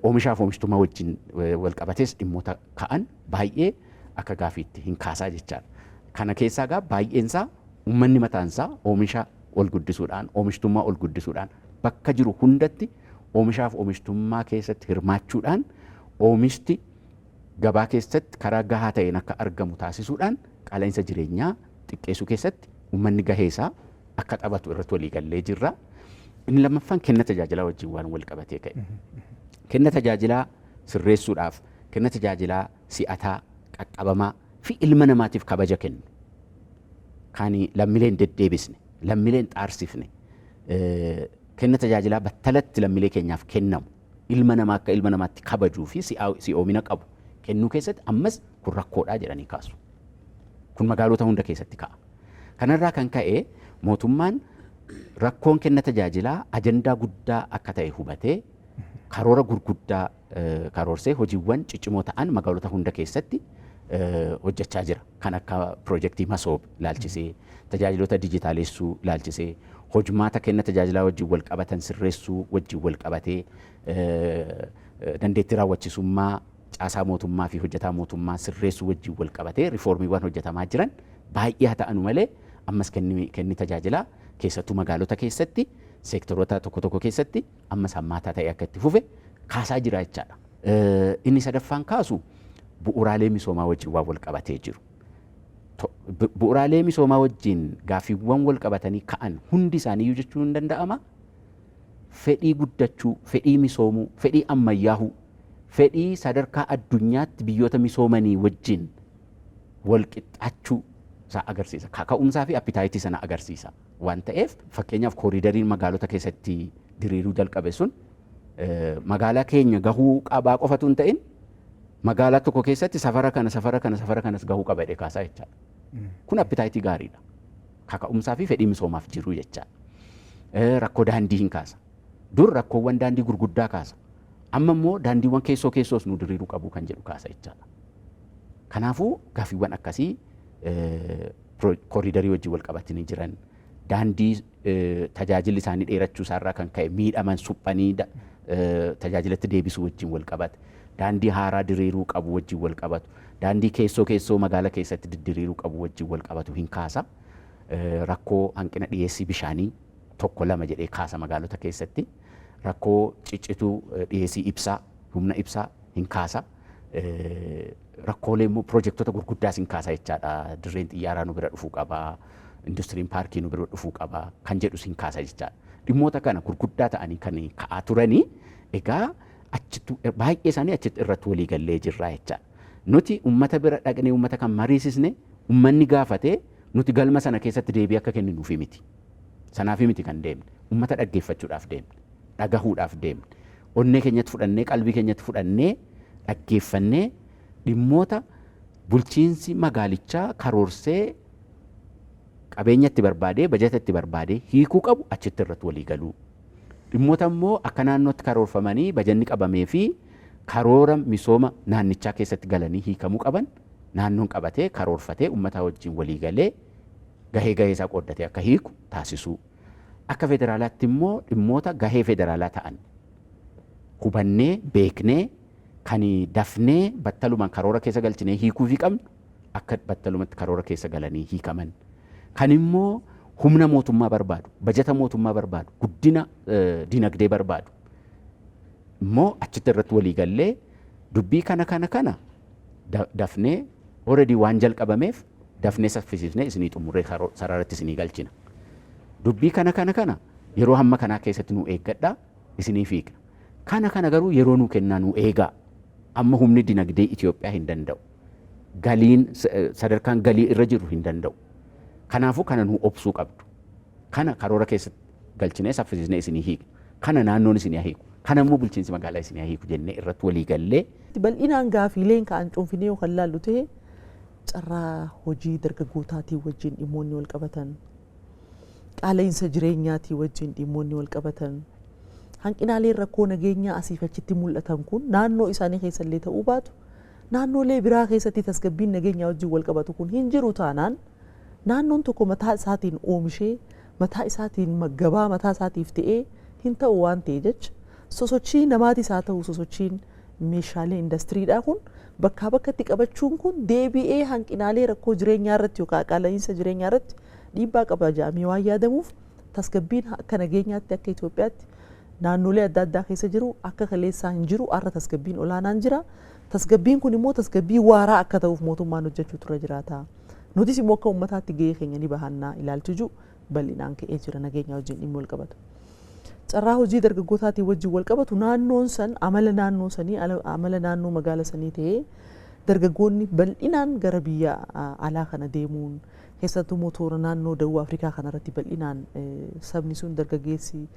Oomishaaf oomishtummaa wajjin wal qabatees dhimmoota ka'an baay'ee akka gaafiitti hin kaasaa jechaadha. Kana keessaa gaa baay'eensaa uummanni mataansaa oomisha ol guddisuudhaan, oomishtummaa ol guddisuudhaan, bakka jiru hundatti oomishaaf oomishtummaa keessatti hirmaachuudhaan oomishti gabaa keessatti karaa gahaa ta'een akka argamu taasisuudhaan qaala'insa jireenyaa xiqqeessuu keessatti uummanni gahee isaa akka taphatu irratti walii gallee jirra. Inni lammaffaan kenna tajaajilaa wajjin waan wal qabatee ka'e. Kenna tajaajilaa sirreessuudhaaf, kenna tajaajilaa si'ataa, qaqqabamaa fi ilma namaatiif kabaja kennu, kan lammiileen deddeebisne, lammiileen xaarsifne, kenna tajaajilaa battalatti lammiilee keenyaaf kennamu, ilma namaa akka ilma namaatti kabajuu fi si'oomina qabu kennuu keessatti ammas kun rakkoodhaa jedhanii kaasu. Kun magaalota hunda keessatti ka'a. Kanarraa kan ka'e mootummaan rakkoon kenna tajaajilaa ajandaa guddaa akka ta'e hubatee Karoora gurguddaa karoorsee hojiiwwan ciccimoo ta'an magaalota hunda keessatti hojjechaa jira. Kan akka piroojeektii Masoob ilaalchisee, tajaajiloota dijitaalessuu ilaalchisee, hojmaata kenna tajaajilaa wajjin wal qabatan sirreessuu wajjin wal qabatee, dandeettii raawwachisummaa caasaa mootummaa fi hojjetaa mootummaa sirreessuu wajjin wal qabatee riifoormiiwwan hojjetamaa jiran baay'ee haa ta'anu malee, ammas kenni tajaajilaa keessattuu magaalota keessatti seektoroota tokko tokko keessatti ammas hammaataa ta'e akka itti fufe kaasaa jira jechaadha. Inni sadaffaan kaasu bu'uuraalee misoomaa wajjin waan wal qabatee jiru. Bu'uuraalee misoomaa wajjin gaaffiiwwan wal qabatanii ka'an hundi isaaniiyyuu jechuun hin danda'ama. Fedhii guddachuu, fedhii misoomuu, fedhii ammayyaahuu, fedhii sadarkaa addunyaatti biyyoota misoomanii wajjin wal qixxaachuu isaa agarsiisa. Kaka'umsaa fi appetite sana agarsiisa waan ta'eef, fakkeenyaaf kooriidariin magaalota keessatti diriiruu jalqabe sun magaalaa keenya gahuu qabaa qofatu hin ta'in, magaalaa tokko keessatti safara kana, safara kana, safara kanas gahuu qaba jedhee kaasaa jechaadha. Kun appetite gaariidha. Kaka'umsaa fi fedhii misoomaaf jiru jechaadha. Rakkoo daandii hin kaasa. Dur rakkoowwan daandii gurguddaa kaasa. Amma immoo daandiiwwan keessoo keessoos nu diriiruu qabu kan jedhu kaasa jechaadha. Kanaafuu gaaffiiwwan akkasii kooriidarii wajjin wal qabatanii jiran, daandii tajaajilli isaanii dheerachuu isaarraa kan ka'e miidhaman suphanii tajaajilatti deebisuu wajjin wal qabate, daandii haaraa diriiruu qabu wajjin wal qabatu, daandii keessoo keessoo magaalaa keessatti diddiriiruu qabu wajjin wal qabatu hin kaasa. Rakkoo hanqina dhiyeessii bishaanii tokko lama jedhee kaasa magaalota keessatti. Rakkoo ciccituu dhiyeessii ibsaa, humna ibsaa hin kaasa. Rakkoolee immoo piroojektota gurguddaas hin kaasa jechaadha. Dirreen xiyyaaraa nu bira dhufuu qaba. Industiriin paarkii nu bira dhufuu qaba kan jedhus hin kaasa jechaadha. Dhimmoota kana gurguddaa ta'anii kan ka'aa turanii, egaa achitti baay'ee isaanii achitti irratti walii gallee jirra jechaadha. Nuti uummata bira dhaqnee uummata kan mariisisne uummanni gaafatee nuti galma sana keessatti deebii akka kenninuufi miti. Sanaafi miti kan deemne. Uummata dhaggeeffachuudhaaf deemne. Dhagahuudhaaf deemne. Onnee keenyatti fudhannee, qalbii keenyatti fudhannee, dhaggeeffannee, dhimmoota bulchiinsi magaalichaa karoorsee, qabeenya itti barbaadee, bajata itti barbaadee hiikuu qabu achitti irratti walii galuu. Dhimmoota immoo akka naannootti karoorfamanii bajanni qabamee fi karoora misooma naannichaa keessatti galanii hiikamuu qaban naannoon qabatee karoorfatee uummata wajjin walii galee gahee gahee isaa qooddatee akka hiiku taasisuu. Akka federaalaatti immoo dhimmoota gahee federaalaa ta'an hubannee beeknee kan dafnee battalumaan karoora keessa galchinee hiikuufii qabnu akka battalumatti karoora keessa galanii hiikaman. Kan immoo humna mootummaa barbaadu, bajata mootummaa barbaadu, guddina dinagdee barbaadu immoo achitti irratti walii gallee dubbii kana kana kana dafnee already waan jalqabameef dafnee saffisiisnee isinii xumurree sararatti isinii galchina. Dubbii kana kana kana yeroo hamma kanaa keessatti nu eeggadhaa, isinii fiigna. Kana kana garuu yeroo nu kennaa, nu eegaa. Amma humni dinagdee Itoophiyaa hin danda'u. Galiin, sadarkaan galii irra jiru hin danda'u. Kanaafuu kana nu obsuu qabdu. Kana karoora keessatti galchinee saffisiisnee isinii hiikna. Kana naannoon isinii hiiku. Kana immoo bulchiinsi magaalaa isinii hiiku jennee irratti walii gallee. Bal'inaan gaafiileen ka'an cuunfinee yoo kan laallu ta'e, carraa hojii dargaggootaatiin wajjin dhimmoonni wal qabatan, qaala'insa jireenyaatii wajjin dhimmoonni wal qabatan, hanqinaaleen rakkoo nageenyaa asiif achitti mul'atan kun naannoo isaanii keessallee ta'uu baatu, naannolee biraa keessatti tasgabbiin nageenyaa wajjin wal qabatu kun hin jiru taanaan, naannoon tokko mataa isaatiin oomishee, mataa isaatiin gabaa mataa isaatiif ta'ee hin ta'u waan ta'e jecha, sosochii namaatis haa ta'u sosochiin meeshaalee indastiriidhaa kun bakkaa bakkatti qabachuun kun deebi'ee hanqinaalee rakkoo jireenyaa irratti yookaan qaala'insa jireenyaa irratti dhiibbaa qaba jedhamee waan yaadamuuf, tasgabbiin akka nageenyaatti akka Itoophiyaatti naannolee adda addaa keessa jiru akka kaleessaa hin jiru. Har'a tasgabbiin olaanaan jira. Tasgabbiin kun immoo tasgabbii waaraa akka ta'uuf mootummaan hojjechuu tura jiraata. Nutis immoo akka uummataatti gahee keenya ni bahannaa ilaalchi jiru bal'inaan ka'ee jira nageenya wajjin dhimmi wal qabatu. Carraa hojii dargaggootaatiin wajjin wal qabatu, naannoon san amala naannoo sanii, amala naannoo magaala sanii ta'ee, dargaggoonni bal'inaan gara biyya alaa kana deemuun, keessattuu motora naannoo Dawuu Afrikaa kanarratti bal'inaan sabni sun dargaggeessi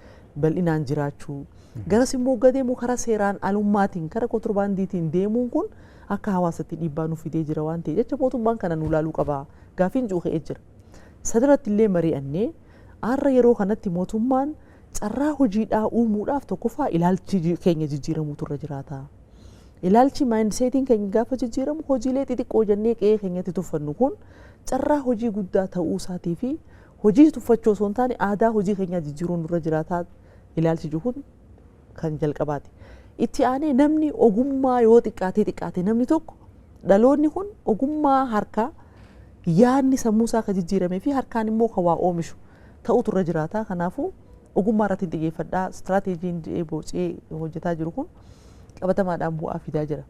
bal'inaan jiraachuu, garas immoo deemuu karaa seeraan alummaatiin, karaa kontirbaandiitiin deemuun kun akka hawaasatti dhiibbaa nu fidee jira waan ta'e jecha, mootummaan kana nu ilaaluu qaba gaafiin jiru ka'ee jira. Sadarratti illee mari'annee har'a yeroo kanatti mootummaan Carraa hojiidhaa uumuudhaaf tokkoffaa ilaalchi keenya jijjiiramuutu irra jiraata. Ilaalchi mindsetiin keenya gaafa jijjiiramu, hojiilee xixiqqoo jennee qe'ee keenyatti tuffannu kun carraa hojii guddaa ta'uu isaatii fi hojii tuffachuu osoo hin taane aadaa hojii keenyaa jijjiiruun nurra jiraataa ilaalchi jiru kun kan jalqabaati. Itti aanee namni ogummaa yoo xiqqaatee xiqqaate namni tokko, dhaloonni kun ogummaa harkaa, yaadni sammuu isaa kan jijjiiramee fi harkaan immoo kan waa oomishu ta'utu irra jiraata. Kanaafuu ogummaa irratti xiyyeeffadhaa istiraateejiin jedhee bocee hojjetaa jiru kun qabatamaadhaan bu'aa fidaa jira.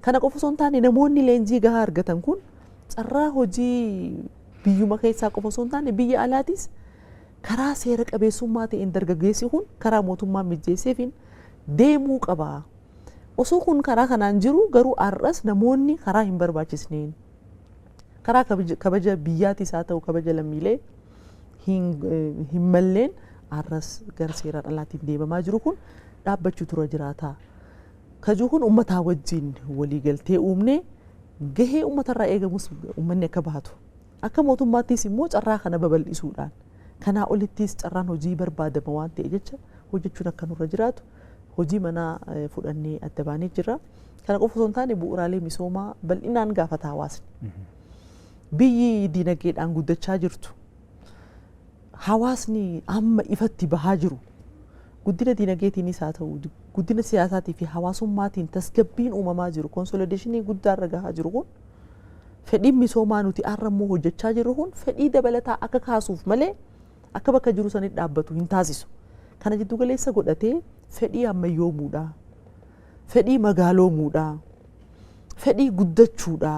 Kana qofa osoo hin taane, namoonni leenjii gahaa argatan kun carraa hojii biyyuma keessaa qofa osoo hin taane biyya alaatis karaa seera qabeessummaa ta'een dargaggeessi kun karaa mootummaa mijjeesseefiin deemuu qaba. Osoo kun karaa kanaan jiru garuu har'as namoonni karaa hin barbaachisneen, karaa kabaja biyyaatis haa ta'u kabaja lammiilee hin malleen har'as gara seeraan alaatiin deemamaa jiru kun dhaabbachuu tura jiraata. Kajuu kun uummataa wajjin waliigaltee uumnee gahee uummatarraa eegamus uummanni akka bahatu, akka mootummaattis immoo carraa kana babal'isuudhaan kanaa olittis carraan hojii barbaadama waan ta'e jecha hojjechuun akka nurra jiraatu hojii manaa fudhannee adda baanee jirra. Kana qofa osoo hin taane bu'uuraalee misoomaa bal'inaan gaafata hawaasni. Biyyi dinagdeedhaan guddachaa jirtu, hawaasni amma ifatti bahaa jiru, guddina dinagdeetiinis haa ta'u guddina siyaasaatii fi hawaasummaatiin tasgabbiin uumamaa jiru, consolidationii guddaarra gahaa jiru kun, fedhiin misoomaa nuti har'a immoo hojjechaa jirru kun fedhii dabalataa akka kaasuuf malee akka bakka jiru sanitti dhaabbatu hin taasisu. Kana jiddu galeessa godhatee fedhii ammayyoomuudha, fedhii magaaloomuudha, fedhii guddachuudha,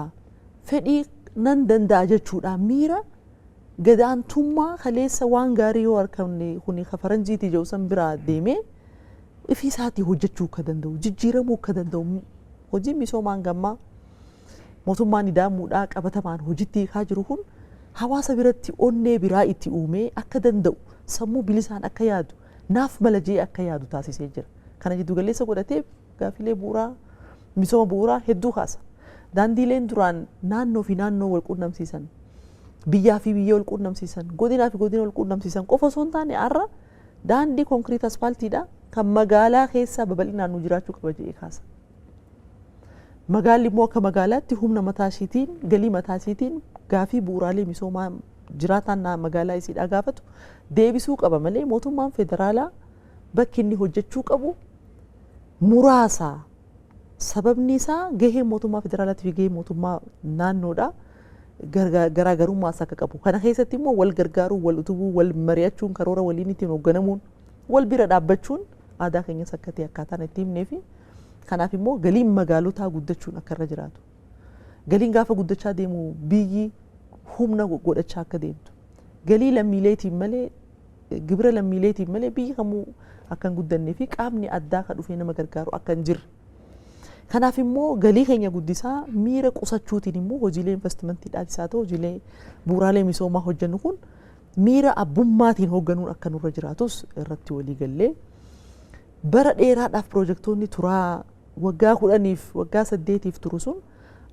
fedhii nan danda'a jechuudha, miira gadaantummaa kaleessa waan gaarii yoo harkamne kuni ka faranjiitii jedhu san biraa deemee ifii isaatii hojjechuu akka danda'u, jijjiiramuu akka danda'u, hojii misoomaan gammaa mootummaan ida'amuudhaa qabatamaan hojiitti hiikaa jiru kun hawaasa biratti onnee biraa itti uumee akka danda'u, sammuu bilisaan akka yaadu, naaf mala jee akka yaadu taasisee jira. Kana jiddu galeessa godhatee gaafilee bu'uuraa misooma bu'uuraa hedduu kaasa. Daandiileen duraan naannoo fi naannoo wal quunnamsiisan, biyyaa fi biyya wal quunnamsiisan, godinaa fi godina wal quunnamsiisan qofa osoo hin taane har'a daandii konkiriit asfaaltiidha kan magaalaa keessaa babal'inaan nu jiraachuu qaba jedhee kaasa. Magaalli immoo akka magaalaatti humna mataa ishiitiin, galii mataa ishiitiin gaafii bu'uuraalee misoomaa jiraataan magaalaa isiidhaa gaafatu deebisuu qaba malee mootummaan federaalaa bakki inni hojjechuu qabu muraasa. Sababni isaa gahee mootummaa federaalaatii fi gahee mootummaa naannoodha. Garaagarummaas akka qabu. Kana keessatti immoo wal gargaaruu, wal utubuu, wal mari'achuun, karoora waliin ittiin hoogganamuun, wal bira dhaabbachuun aadaa keenyas akka ta'e akkaataan itti himnee fi kanaaf immoo galiin magaalotaa guddachuun akka irra jiraatu. Galiin gaafa guddachaa deemu biyyi humna godhachaa akka deemtu. Galii lammiileetiin malee, gibira lammiileetiin malee biyyi kamuu akka hin guddannee fi qaamni addaa kan dhufee nama gargaaru akka hin jirre. Kanaaf immoo galii keenya guddisaa miira qusachuutiin immoo hojiilee investimentiidhaafis haa ta'u hojiilee bu'uuraalee misoomaa hojjennu kun miira abbummaatiin hoogganuun akka nurra jiraatus irratti walii gallee, bara dheeraadhaaf piroojeektoonni turaa waggaa 10f waggaa 8f turu sun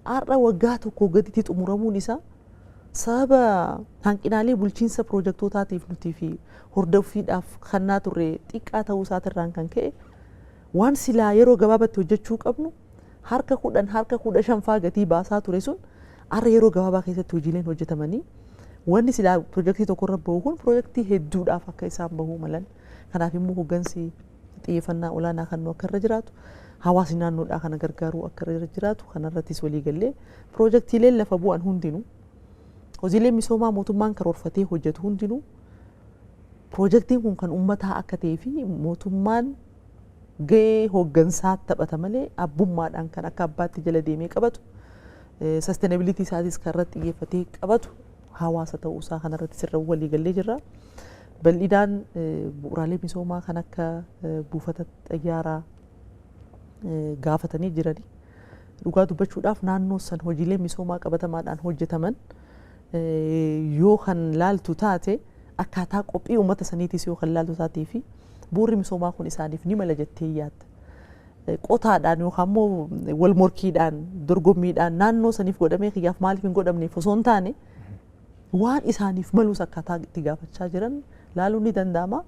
har'a waggaa tokko gaditti xumuramuun isaa sababa hanqinaalee bulchiinsa piroojektootaatiif nutii fi hordoffiidhaaf kannaa turre xiqqaa ta'uu isaatirraan kan ka'e, waan silaa yeroo gabaabatti hojjechuu qabnu harka 10, harka 15 faa gatii baasaa ture sun har'a yeroo gabaabaa keessatti hojiileen hojjetamanii, wanni silaa piroojeektii tokkorra bahu kun piroojeektii hedduudhaaf akka isaan bahuu malan, kanaaf immoo hoggansi xiyyeeffannaa olaanaa kan nu akka irra jiraatu, hawaasni naannoodhaa kana gargaaruu akka irra jiraatu kanarrattis walii gallee, piroojeektiileen lafa bu'an hundinuu, hojiileen misoomaa mootummaan karoorfatee hojjetu hundinuu piroojeektiin kun kan uummataa akka ta'ee fi mootummaan gahee hooggansaa taphata malee abbummaadhaan kan akka abbaatti jala deemee qabatu, sustainability isaatis kan irratti xiyyeeffatee qabatu hawaasa ta'uusaa kanarratti sirra walii gallee jirra. Bal'inaan bu'uuraalee misoomaa kan akka buufata xayyaaraa gaafatanii jirani. Dhugaa dubbachuudhaaf naannoo san hojiilee misoomaa qabatamaadhaan hojjetaman yoo kan laaltu taate, akkaataa qophii uummata saniitis yoo kan laaltu taatee fi bu'uurri misoomaa kun isaaniif ni mala jettee yaadda. Qotaadhaan yookaan immoo wal morkiidhaan, dorgommiidhaan naannoo saniif godhamee kiyyaaf maaliif hin godhamneef osoo hin taane, waan isaaniif malus akkaataa itti gaafachaa jiran laaluun ni danda'ama.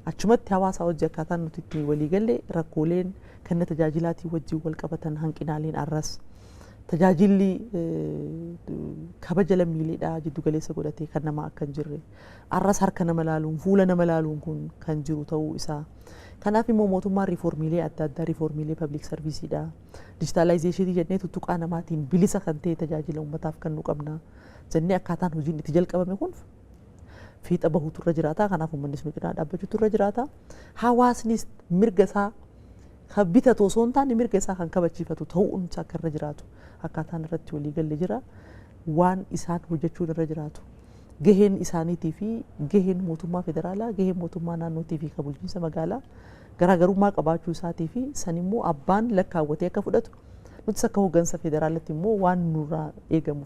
Achumatti hawaasa wajji akkaataan nuti itti walii galle, rakkooleen kenna tajaajilaatii wajjin wal qabatan, hanqinaaleen arras tajaajilli kabaja lammiileedhaa jiddu galeessa godhatee kan nama akka hin jirre, arras harka nama laaluun, fuula nama laaluun kun kan jiru ta'uu isaa. Kanaaf immoo mootummaan riiformiilee adda addaa, riiformiilee public serviceiidha, digitalizationii jennee tuttuqaa namaatiin bilisa kan ta'e tajaajila uummataaf kan nu qabna jennee akkaataan hojiin itti jalqabame kun fiixa bahuutu irra jiraata. Kanaaf uummannis nu cinaa dhaabbachuutu irra jiraata. Hawaasnis mirga isaa kan bitatu osoo hin taane mirga isaa kan kabachiifatu ta'uun isaa akka irra jiraatu akkaataan irratti walii galle jira. Waan isaan hojjechuun irra jiraatu, gaheen isaaniitii fi gaheen mootummaa federaalaa, gaheen mootummaa naannootii fi kan bulchiinsa magaalaa garaagarummaa qabaachuu isaatii fi san immoo abbaan lakkaawwatee akka fudhatu, nutis akka hooggansa federaalatti immoo waan nurraa eegamu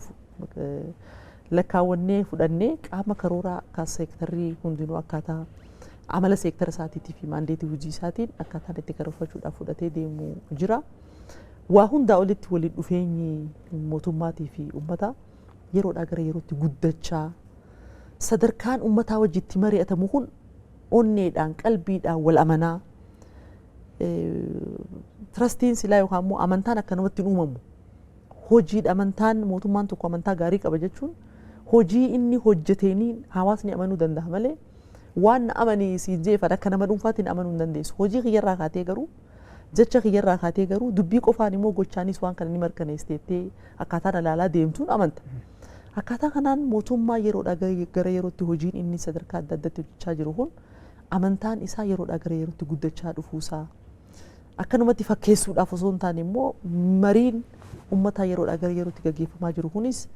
lakkaawwannee fudhannee, qaama karooraa akka seektarrii hundinuu akkaataa amala seektara isaatiitii fi maandeetii hojii isaatiin akkaataan itti karoorfachuudhaaf fudhatee deemu jira. Waa hundaa olitti waliin dhufeenyi mootummaatii fi uummataa yeroodhaa gara yerootti guddachaa, sadarkaan uummataa wajjitti mari'atamu kun onneedhaan, qalbiidhaan wal amanaa, trustiin silaa yookaan immoo amantaan akkanumatti hin uumamu. Hojiidha amantaan. Mootummaan tokko amantaa gaarii qaba jechuun hojii inni hojjeteeniin hawaasni amanuu danda'a malee waan na amanii siin jeefan akka nama dhuunfaatiin amanuu hin dandeessu. Hojii kiyyarraa kaatee garuu, jecha kiyyarraa kaatee garuu, dubbii qofaan immoo gochaanis waan kana ni mirkaneessiteettee akkaataan ilaalaa deemtuun amanta. Akkaataa kanaan mootummaa yeroodhaa gara yerootti hojiin inni sadarkaa adda addaatti hojjechaa jiru kun amantaan isaa yeroodhaa gara yerootti guddachaa dhufuusaa, akkanumatti fakkeessuudhaaf osoo hin taane immoo mariin uummataa yeroodhaa gara yerootti gaggeeffamaa jiru kunis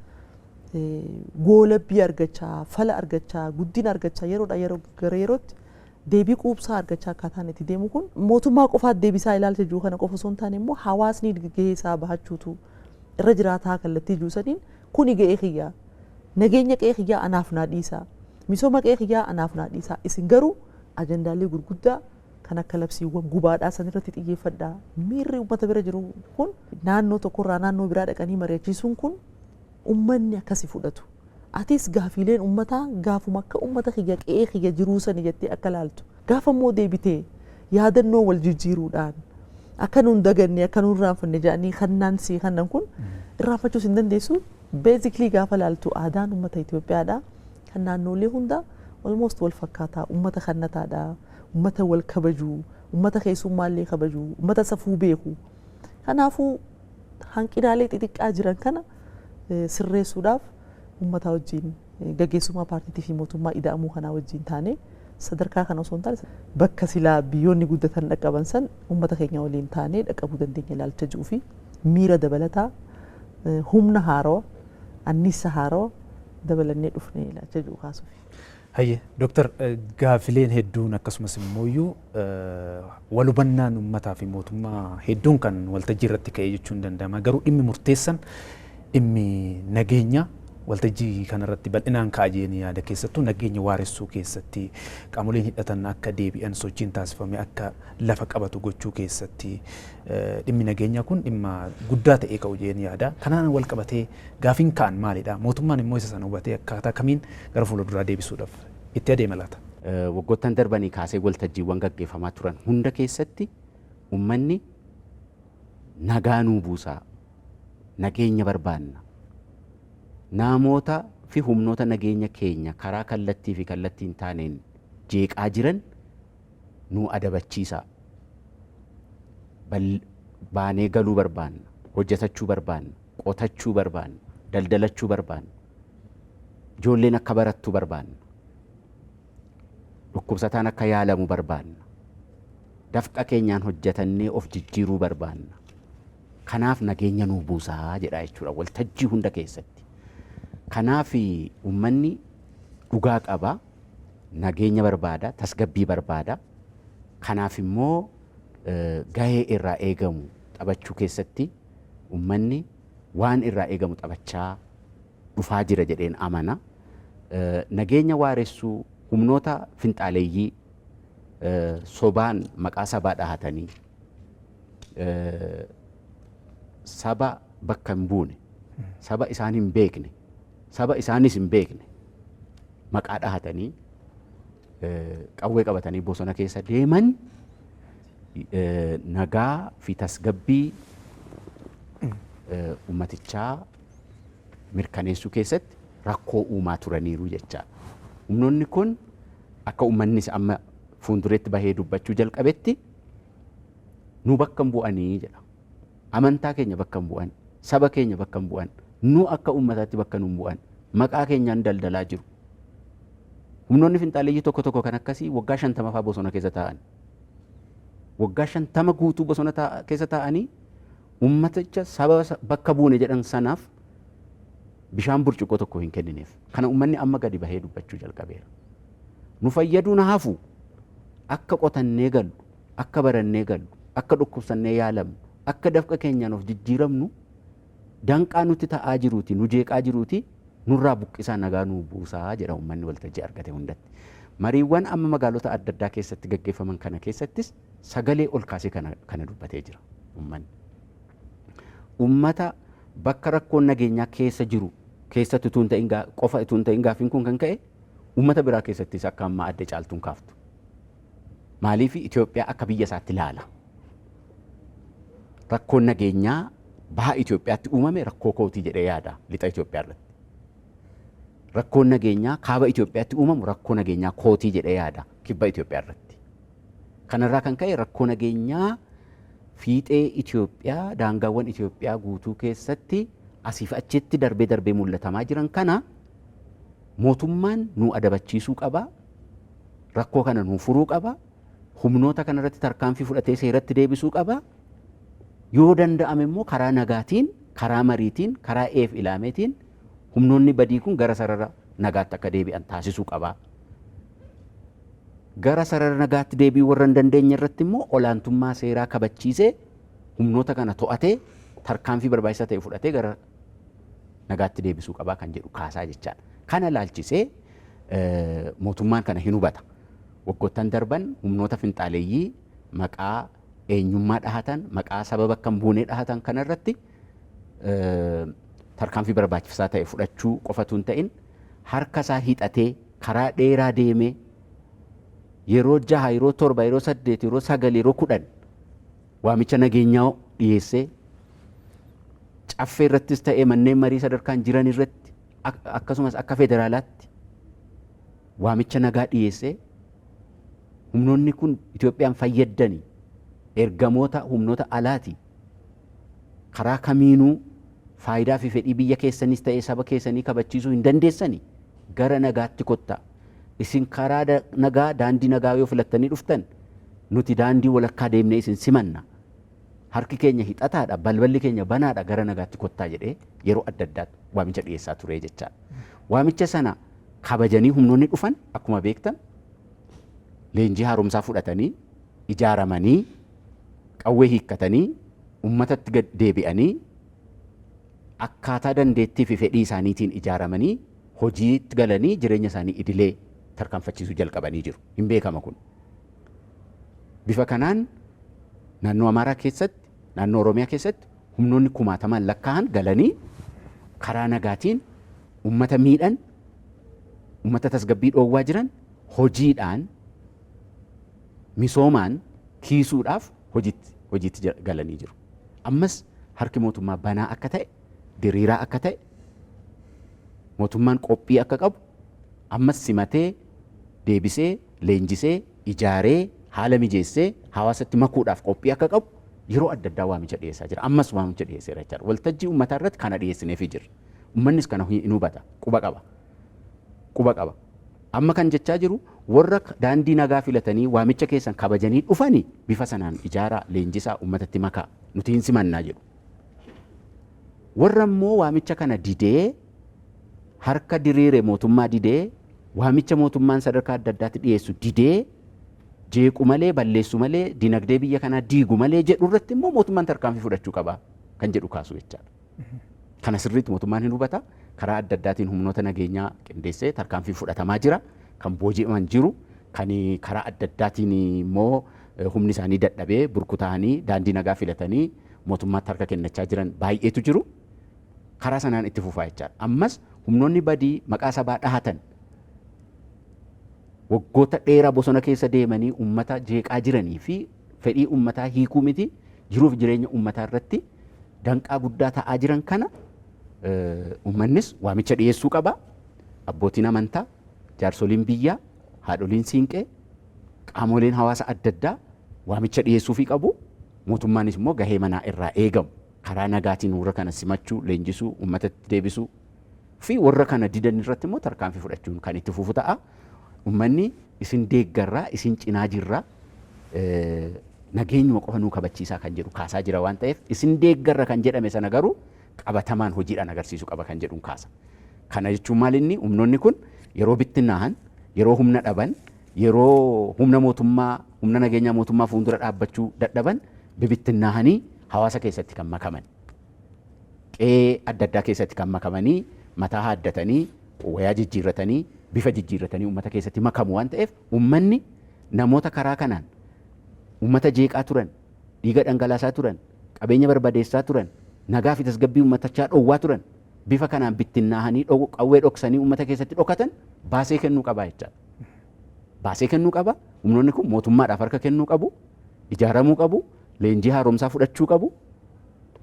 goolabbii argachaa, fala argachaa, guddina argachaa, yeroodhaa yeroo gara yerootti deebii quubsaa argachaa akkaataan itti deemu kun mootummaa qofaat deebisaa ilaalcha jiru kana qofa osoo hin taane immoo hawaasni gahee isaa bahachuutu irra jiraataa kallattii jiru saniin, kuni ga'ee kiyyaa, nageenya qe'ee kiyyaa anaaf naa dhiisaa, misooma qe'ee kiyyaa anaaf naa dhiisaa, isin garuu ajandaalee gurguddaa kan akka labsiiwwan gubaadhaa san irratti xiyyeeffadhaa, miirri uummata bira jiru kun naannoo tokkorraa naannoo biraa dhaqanii mari'achiisuun kun uummanni akkasi fudhatu. Atis gaafiileen uummataa gaafuma akka uummata kiyya qe'ee kiyya jiruu sani jettee akka laaltu, gaafa immoo deebitee yaadannoo wal jijjiiruudhaan akka nuun daganne, akka nuun irraanfanne jedhanii kannaan sii kannan kun irraanfachuus hin dandeessu. Basically gaafa laaltu aadaan uummata Itoophiyaadha. Kan naannolee hunda almost wal fakkaataa, uummata kannataadha, uummata wal kabaju, uummata keessummaallee kabaju, uummata safuu beeku. Kanaafuu hanqinaalee xixiqqaa jiran kana sirreessuudhaaf uummata wajjin, gaggeessummaa paartiitii fi mootummaa ida'amuu kanaa wajjin taane, sadarkaa kana osoo hin taane bakka silaa biyyoonni guddatan dhaqqaban san uummata keenya waliin taanee dhaqqabuu dandeenya ilaalcha jiru fi miira dabalataa, humna haarawaa, anniisa haarawaa dabalannee dhufnee ilaalcha jiru kaasuuf. Hayyee Dooktar, gaafileen hedduun akkasumas immoo wal hubannaan uummataa fi mootummaa hedduun kan waltajjii irratti ka'ee jechuun danda'ama. Garuu dhimmi murteessan, dhimmi nageenya waltajjii kanarratti bal'inaan ka'a jedhanii yaada. Keessattuu nageenya waaressuu keessatti, qaamoleen hidhatan akka deebi'an sochiin taasifame akka lafa qabatu gochuu keessatti dhimmi nageenyaa kun dhimma guddaa ta'ee ka'u jedhanii yaada. Kanaan wal qabatee gaafiin ka'an maalidha? Mootummaan immoo isa sana hubatee akkaataa kamiin gara fuulduraa deebisuudhaaf itti adeema laata? Waggoottan darbanii kaasee waltajjiiwwan gaggeeffamaa turan hunda keessatti uummanni nagaa nuu buusaa, nageenya barbaanna. Namoota fi humnoota nageenya keenya karaa kallattii fi kallattii hin taaneen jeeqaa jiran nuu adabachiisaa. Baanee galuu barbaanna, hojjetachuu barbaanna, qotachuu barbaanna, daldalachuu barbaanna. Ijoolleen akka barattu barbaanna. Dhukkubsataan akka yaalamu barbaanna. Dafqa keenyaan hojjetannee of jijjiiruu barbaanna. Kanaaf nageenya nuu buusaa jedha jechuudha waltajjii hunda keessatti. Kanaaf uummanni dhugaa qaba, nageenya barbaada, tasgabbii barbaada. Kanaaf immoo gahee irraa eegamu taphachuu keessatti uummanni waan irraa eegamu taphachaa dhufaa jira jedheen amana. Nageenya waaressuu, humnoota finxaaleeyyii sobaan maqaa sabaa dhahatanii saba bakka hin buune, saba isaan hin beekne, saba isaanis hin beekne maqaa dhahatanii qawwee qabatanii bosona keessa deeman nagaa fi tasgabbii uummatichaa mirkaneessuu keessatti rakkoo uumaa turaniiru jechaadha. Humnoonni kun akka uummannis amma fuuldureetti bahee dubbachuu jalqabetti nu bakka hin bu'anii jedha. Amantaa keenya bakka hin bu'an, saba keenya bakka hin bu'an, nu akka uummataatti bakka nu hin bu'an, maqaa keenyaan daldalaa jiru. Humnoonni finxaaleeyyii tokko tokko kan akkasii waggaa 50 fa'aa bosona keessa taa'an. Waggaa 50 guutuu bosona keessa taa'anii uummaticha saba bakka buune jedhan sanaaf bishaan burcuqqoo tokko hin kennineef. Kana uummanni amma gadi bahee dubbachuu jalqabeera. Nu fayyaduun hafu akka qotannee gallu, akka barannee gallu, akka dhukkubsannee yaalamnu, akka dafqa keenyaan of jijjiiramnu danqaa nutti ta'aa jiruuti, nu jeeqaa jiruuti, nurraa buqqisaa nagaa nuu buusaa jedha uummanni waltajjii argate hundatti. Mariiwwan amma magaalota adda addaa keessatti gaggeeffaman kana keessattis sagalee ol kaasee kana dubbatee jira uummanni. Uummata bakka rakkoon nageenyaa keessa jiru keessatti utuu hin ta'in qofa utuu hin ta'in gaaffiin kun kan ka'e uummata biraa keessattis akka ammaa adde Caaltuun kaaftu. Maaliif Itoophiyaa akka biyya isaatti ilaala. Rakkoon nageenyaa baha Itoophiyaatti uumame rakkoo kootii jedhee yaada lixa Itoophiyaa irratti. Rakkoon nageenyaa kaaba Itoophiyaatti uumamu rakkoo nageenyaa kootii jedhee yaada kibba Itoophiyaa irratti. Kanarraa kan ka'e rakkoo nageenyaa fiixee Itoophiyaa daangaawwan Itoophiyaa guutuu keessatti asiif achitti darbee darbee mul'atamaa jiran kana mootummaan nu adabachiisuu qaba. Rakkoo kana nu furuu qaba. Humnoota kanarratti tarkaanfii fudhatee seeratti deebisuu qaba. Yoo danda'ame immoo karaa nagaatiin, karaa mariitiin, karaa eef ilaameetiin humnoonni badii kun gara sarara nagaatti akka deebi'an taasisuu qaba. Gara sarara nagaatti deebi'uu warra hin dandeenye irratti immoo olaantummaa seeraa kabachiisee humnoota kana to'atee tarkaanfii barbaachisaa ta'e fudhatee gara nagaatti deebisuu qabaa kan jedhu kaasaa jechaadha. Kana laalchisee mootummaan kana hin hubata. Waggoottan darban humnoota finxaaleeyyii maqaa eenyummaa dhahatan, maqaa saba bakka hin buunee dhahatan kanarratti tarkaanfii barbaachisaa ta'e fudhachuu qofatu hin ta'in harka isaa hidhatee karaa dheeraa deemee yeroo 6, yeroo 7, yeroo 8, yeroo 9, yeroo 10 waamicha nageenyaa dhiyeessee caffee irrattis ta'ee manneen marii sadarkaan jiran irratti akkasumas akka federaalaatti waamicha nagaa dhiyeessee humnoonni kun Itoophiyaan fayyaddanii ergamoota humnoota alaati karaa kamiinuu faayidaa fi fedhii biyya keessanis ta'ee saba keessanii kabachiisuu hin dandeessanii gara nagaatti kottaa. Isin karaa nagaa daandii nagaa yoo filattanii dhuftan nuti daandii walakkaa deemnee isin simanna. Harki keenya hixataadha, balballi keenya banaadha gara nagaatti kottaa jedhee yeroo adda addaatti waamicha dhiyeessaa ture jechaadha. Waamicha sana kabajanii humnoonni dhufan akkuma beektan leenjii haaromsaa fudhatanii ijaaramanii qawwee hiikkatanii uummatatti gad deebi'anii akkaataa dandeettii fi fedhii isaaniitiin ijaaramanii hojiitti galanii jireenya isaanii idilee tarkaanfachiisuu jalqabanii jiru. Hin beekama kun. Bifa kanaan naannoo Amaaraa keessatti, naannoo Oromiyaa keessatti humnoonni kumaatamaan lakkaa'an galanii karaa nagaatiin uummata miidhan, uummata tasgabbii dhoowwaa jiran hojiidhaan misoomaan kiisuudhaaf hojiitti galanii jiru. Ammas harki mootummaa banaa akka ta'e, diriiraa akka ta'e, mootummaan qophii akka qabu, ammas simatee, deebisee, leenjisee, ijaaree, haala mijeessee hawaasatti makuudhaaf qophii akka qabu yeroo adda addaa waamicha dhiyeessaa jira. Ammas waamicha dhiyeesseera jechaadha. Waltajjii uummataa irratti kana dhiyeessineefii jirra. Uummannis kana hin hubata, quba qaba. Quba qaba. Amma kan jechaa jiru warra daandii nagaa filatanii waamicha keessan kabajanii dhufanii bifa sanaan ijaaraa, leenjisaa, uummatatti makaa nuti hin simannaa jedhu. Warra immoo waamicha kana didee harka diriire mootummaa didee waamicha mootummaan sadarkaa adda addaatti dhiyeessu didee jeequ malee balleessu malee dinagdee biyya kanaa diigu malee jedhu irratti immoo mootummaan tarkaanfii fudhachuu qaba kan jedhu kaasu jechaadha. Kana sirriitti mootummaan hin hubata. Karaa adda addaatiin humnoota nageenyaa qindeessee tarkaanfii fudhatamaa jira. Kan booji'aman jiru. Kan karaa adda addaatiin immoo humni isaanii dadhabee burkutaa'anii daandii nagaa filatanii mootummaatti harka kennachaa jiran baay'eetu jiru. Karaa sanaan itti fufaa jechaadha. Ammas humnoonni badii maqaa sabaa dhahatan Waggoota dheeraa bosona keessa deemanii uummata jeeqaa jiranii fi fedhii uummataa hiikuu miti, jiruuf jireenya uummataa irratti danqaa guddaa ta'aa jiran kana uummannis waamicha dhiyeessuu qaba. Abbootiin amantaa, jaarsoliin biyyaa, haadholiin siinqee, qaamoleen hawaasa adda addaa waamicha dhiyeessuufii qabu. Mootummaanis immoo gahee manaa irraa eegamu karaa nagaatiin warra kana simachuu, leenjisuu, uummatatti deebisuu fi warra kana didan irratti immoo tarkaanfii fudhachuun kan itti fufu ta'a. Uummanni isin deeggarraa, isin cinaa jirraa, nageenyuma qofa nuu kabachiisaa kan jedhu kaasaa jira waan ta'eef, isin deeggarra kan jedhame sana garuu qabatamaan hojiidhaan agarsiisuu qaba kan jedhuun kaasa. Kana jechuun maal? Inni humnoonni kun yeroo bittinnaahan, yeroo humna dhaban, yeroo humna mootummaa, humna nageenyaa mootummaa fuuldura dhaabbachuu dadhaban, bibittinnaahanii hawaasa keessatti kan makaman. Qe'ee adda addaa keessatti kan makamanii, mataa haaddatanii, wayaa jijjiirratanii, bifa jijjiirratanii uummata keessatti makamu waan ta'eef, uummanni namoota karaa kanaan uummata jeeqaa turan, dhiiga dhangalaasaa turan, qabeenya barbadeessaa turan, nagaa fi tasgabbii uummatachaa dhowwaa turan, bifa kanaan bittinnaahanii qawwee dhoksanii uummata keessatti dhokatan baasee kennuu qaba jechaadha. Baasee kennuu qaba. Humnoonni kun mootummaadhaaf harka kennuu qabu, ijaaramuu qabu, leenjii haaromsaa fudhachuu qabu,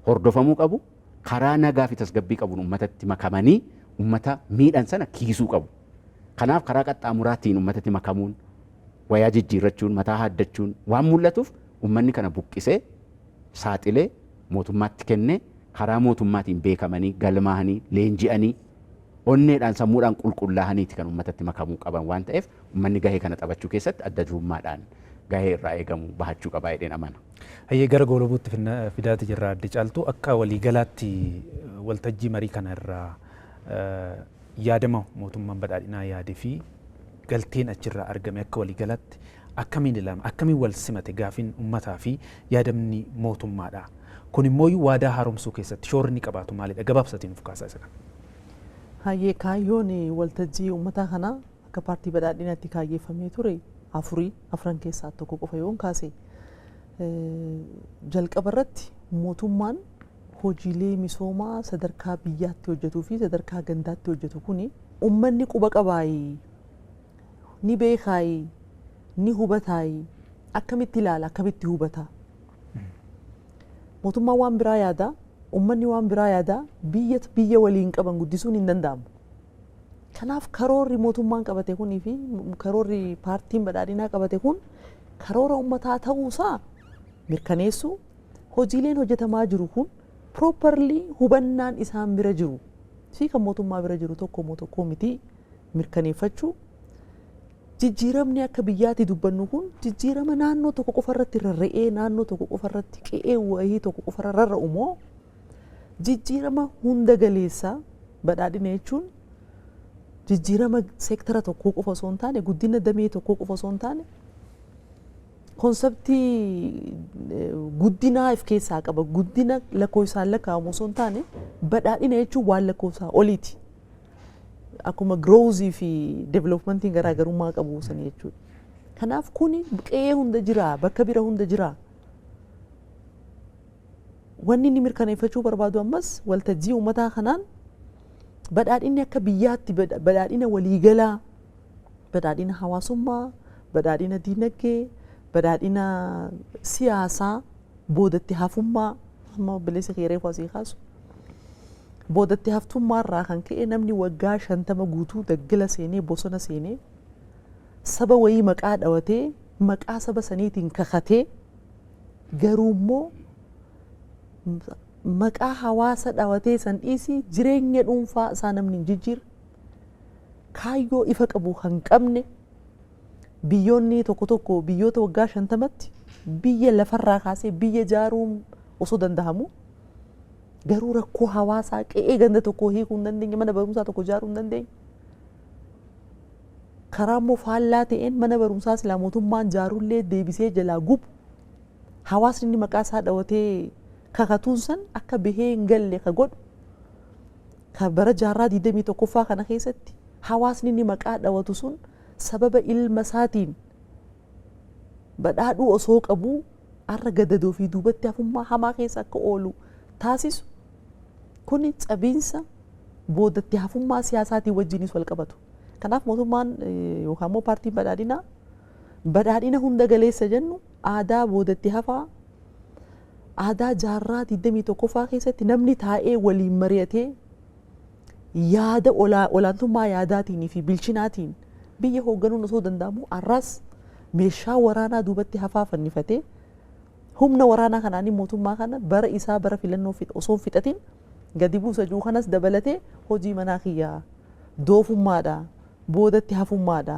hordofamuu qabu, karaa nagaa fi tasgabbii qabuun uummatatti makamanii uummata miidhan sana kiisuu qabu. Kanaaf karaa qaxxaamuraatiin uummatatti makamuun, wayaa jijjiirrachuun, mataa haaddachuun waan mul'atuuf, uummanni kana buqqisee saaxilee mootummaatti kennee, karaa mootummaatiin beekamanii, galmaahanii, leenji'anii, onneedhaan sammuudhaan qulqullaa'aniiti kan uummatatti makamuu qaban waan ta'eef, uummanni gahee kana taphachuu keessatti adda durummaadhaan gahee irraa eegamu bahachuu qabaa jedheen amana. Hayyee, gara goolabuutti fidaati jirra. Adde Caaltuu, akka waliigalaatti waltajjii marii kana irraa yaadama mootummaan badhaadhinaa yaadee fi galteen achirraa argame akka waliigalaatti akkamiin ilaalama? Akkamiin wal simate gaafiin uummataa fi yaadamni mootummaadha? Kun immoo waadaa haaromsuu keessatti shoorri inni qabaatu maalidha? Gabaabsatiin nuuf kaasaa isa kana. Hayyee, kaayyoon waltajjii uummataa kanaa akka paartii badhaadhinaatti kaayyeeffamee ture afurii, afran keessaa tokko qofa yoon kaase, jalqaba irratti mootummaan hojiilee misoomaa sadarkaa biyyaatti hojjetuu fi sadarkaa gandaatti hojjetu kuni uummanni quba qabaayi, ni beekaayi, ni hubataayi, akkamitti ilaala, akkamitti hubata? Mootummaan waan biraa yaada, uummanni waan biraa yaada, biyya biyya waliin qaban guddisuun hin danda'amu. Kanaaf karoorri mootummaan qabate kunii fi karoorri paartiin badhaadhinaa qabate kun karoora uummataa ta'uusaa mirkaneessu, hojiileen hojjetamaa jiru kun properly hubannaan isaan bira jiru fi kan mootummaa bira jiru tokko moo tokko miti mirkaneeffachuu, jijjiiramni akka biyyaatti dubbannu kun jijjiirama naannoo tokko qofa irratti rarra'ee, naannoo tokko qofa irratti, qe'ee wayii tokko qofa irra rarra'u moo jijjiirama hunda galeessaa? Badhaadhina jechuun jijjiirama seektara tokkoo qofa osoo hin taane, guddina damee tokkoo qofa osoo hin taane, conceptii guddinaa of keessaa qaba. Guddina lakkoofsaan lakkaa'amu osoo hin taane, badhaadhina jechuun waan lakkoofsaa oliiti. Akkuma growthii fi developmentiin garaagarummaa qabu sanii jechuudha. Kanaaf kuni qe'ee hunda jira, bakka bira hunda jira. Wanni inni mirkaneeffachuu barbaadu ammas waltajjii uummataa kanaan badhaadhinni akka biyyaatti, badhaadhina waliigalaa, badhaadhina hawaasummaa, badhaadhina diinagdee, badhaadhina siyaasaa, boodatti hafummaa amma obboleessa kee reefu asii kaasu, boodatti haftummaarraa kan ka'e namni waggaa 50 guutuu daggala seenee, bosona seenee, saba wayii maqaa dhawatee, maqaa saba saniitiin kakatee, garuu immoo maqaa hawaasa dhawatee san dhiisii jireenya dhuunfaa isaa namni hin jijjiirre, kaayyoo ifa qabu kan qabne, biyyoonni tokko tokko biyyoota waggaa 50tti biyya lafarraa kaasee biyya ijaaruun osoo danda'amu, garuu rakkoo hawaasaa qe'ee ganda tokkoo hiikuu hin dandeenye, mana barumsaa tokko ijaaruu hin dandeenye. Karaa immoo faallaa ta'een mana barumsaa silaa mootummaan ijaarullee deebisee jalaa gubu, hawaasni inni maqaa isaa dhawatee kakatuun san akka bahee hin galle ka godhu, ka bara jaarraa 21ffaa kana keessatti hawaasni inni maqaa dhawatu sun sababa ilma isaatiin badhaadhuu osoo qabuu har'a gadadoo fi duubatti hafummaa hamaa keessa akka oolu taasisu kuni cabiinsa boodatti hafummaa siyaasaatiin wajjinis wal qabatu. Kanaaf mootummaan yookaan immoo paartiin badhaadhinaa badhaadhina hunda galeessa jennu aadaa boodatti hafaa, aadaa jaarraa 21ffaa keessatti namni taa'ee waliin mari'atee yaada olaantummaa yaadaatiin fi bilchinaatiin biyya hoogganuun osoo danda'amu, har'as meeshaa waraanaa duubatti hafaa fannifatee humna waraanaa kanaanii mootummaa kana bara isaa bara filannoo osoo hin fixatin gadi buusa jiru kanas dabalatee hojii manaa kiyyaa doofummaadha, boodatti hafummaadha,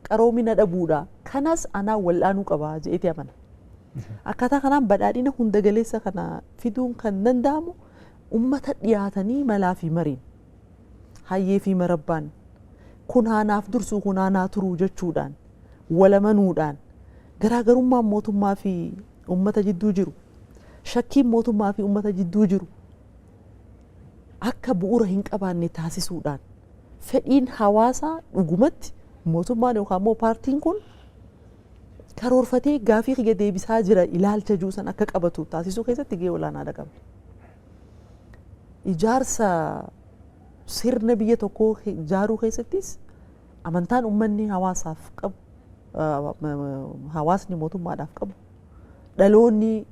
qaroomina dhabuudha, kanas anaa wal'aanuu qaba jedheeti amana. Akkaataa kanaan badhaadhina hunda galeessa kana fiduun kan danda'amu ummata dhiyaatanii malaa fi mariin, hayyee fi marabbaan, kun haanaaf dursuu, kun haanaa turuu jechuudhaan, walamanuudhaan, garaagarummaan mootummaa fi ummata jidduu jiru, shakkiin mootummaa fi ummata jidduu jiru akka bu'uura hin qabaanne taasisuudhaan, fedhiin hawaasaa dhugumatti mootummaan yookaan immoo paartiin kun karoorfatee gaafii kiyya deebisaa jira ilaalcha juusan akka qabatu taasisuu keessatti gahee olaanaadha qaba. Ijaarsa sirna biyya tokkoo ijaaruu keessattis amantaan uummanni hawaasaaf qabu, hawaasni mootummaadhaaf qabu, dhaloonni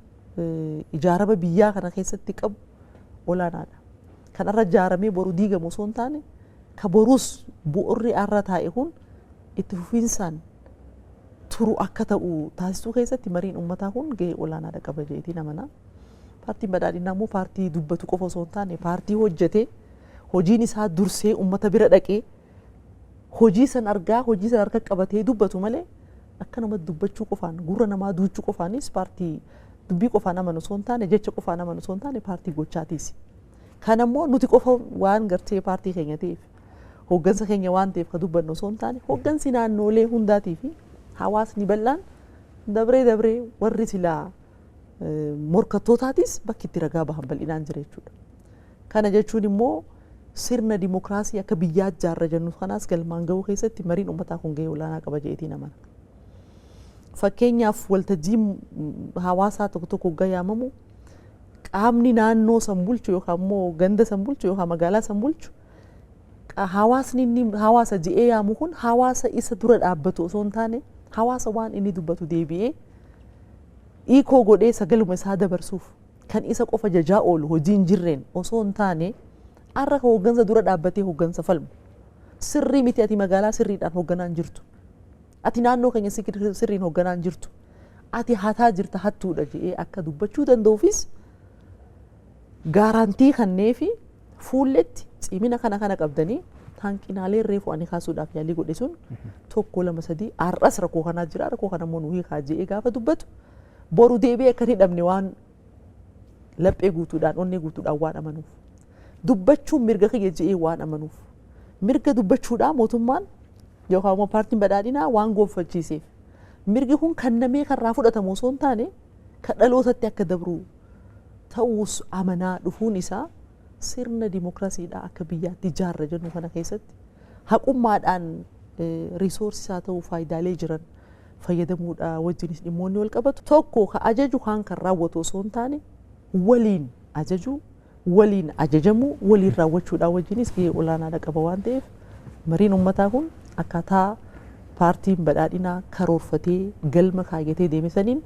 ijaarama biyyaa kana keessatti qabu olaanaadha. Kanarra ijaaramee boru diigamu osoo hin taane, ka borus bu'urri har'a taa'e kun itti fufiinsaan turu akka ta'u taasisuu keessatti mariin uummataa kun gahee olaanaadha qaba jedheetiin amana. Paartiin badhaadhinaa immoo paartii dubbatu qofa osoo hin taane, paartii hojjetee hojiin isaa dursee uummata bira dhaqee hojii san argaa, hojii san harka qabatee dubbatu malee, akkanuma dubbachuu qofaan, gurra namaa duuchuu qofaanis, paartii dubbii qofaan amanu osoo hin taane, jecha qofaan amanu osoo hin taane, paartii gochaatiis. Kanammoo nuti qofa waan gartee paartii keenya ta'eef, hooggansa keenya waan ta'eef ka dubbannu osoo hin taane, hooggansi naannoolee hundaatii fi hawaasni bal'aan dabree dabree warri silaa morkattootaatis bakki itti ragaa bahan bal'inaan jira jechuudha. Kana jechuun immoo sirna dimokiraasii akka biyyaa ijaarra jennu kanaas galmaan gahuu keessatti mariin uummataa kun gahee olaanaa qaba jedheetiin amana. Fakkeenyaaf, waltajjii hawaasaa tokko tokko hoggaa yaamamu, qaamni naannoo san bulchu yookaan immoo ganda san bulchu yookaan magaalaa san bulchu, hawaasni inni hawaasa je'ee yaamu kun hawaasa isa dura dhaabbatu osoo hin taane, hawaasa waan inni dubbatu deebi'ee hiikoo godhee sagaluma isaa dabarsuuf kan isa qofa jajaa oolu hojii hin jirreen osoo hin taane, har'a hooggansa dura dhaabbatee hooggansa falmu, sirrii miti, ati magaalaa sirriidhaan hoogganaa hin jirtu, ati naannoo keenya sirriin hoogganaa hin jirtu, ati hataa jirta, hattuudha jedhee akka dubbachuu danda'uufis guarantee kanneefi fuulletti cimina kana kana qabdanii, hanqinaalee reefu ani kaasuudhaaf yaalii godhe sun tokko, lama, sadii, har'as rakkoo kanaa jira, rakkoo kana immoo nu hiikaa jedhee gaafa dubbatu, boru deebi'ee akka hin hidhamne waan laphee guutuudhaan, onnee guutuudhaan waan amanuuf, dubbachuun mirga kiyya jedhee waan amanuuf, mirga dubbachuudhaa mootummaan yookaan immoo paartiin badhaadhinaa waan gonfachiiseef, mirgi kun kennamee karraa fudhatamu osoo hin taane kan dhalootatti akka dabru ta'uus amanaa dhufuun isaa, sirna dimokiraasiidhaa akka biyyaatti ijaarra jennu kana keessatti haqummaadhaan resource haa ta'u faayidaalee jiran fayyadamuudha wajjinis dhimmoonni wal qabatu, tokko ka ajaju kaan kan raawwatu osoo hin taane, waliin ajajuu, waliin ajajamuu, waliin raawwachuudhaa wajjinis gahee olaanaadha qaba waan ta'eef, mariin uummataa kun akkaataa paartiin badhaadhinaa karoorfatee galma kaayyatee deeme saniin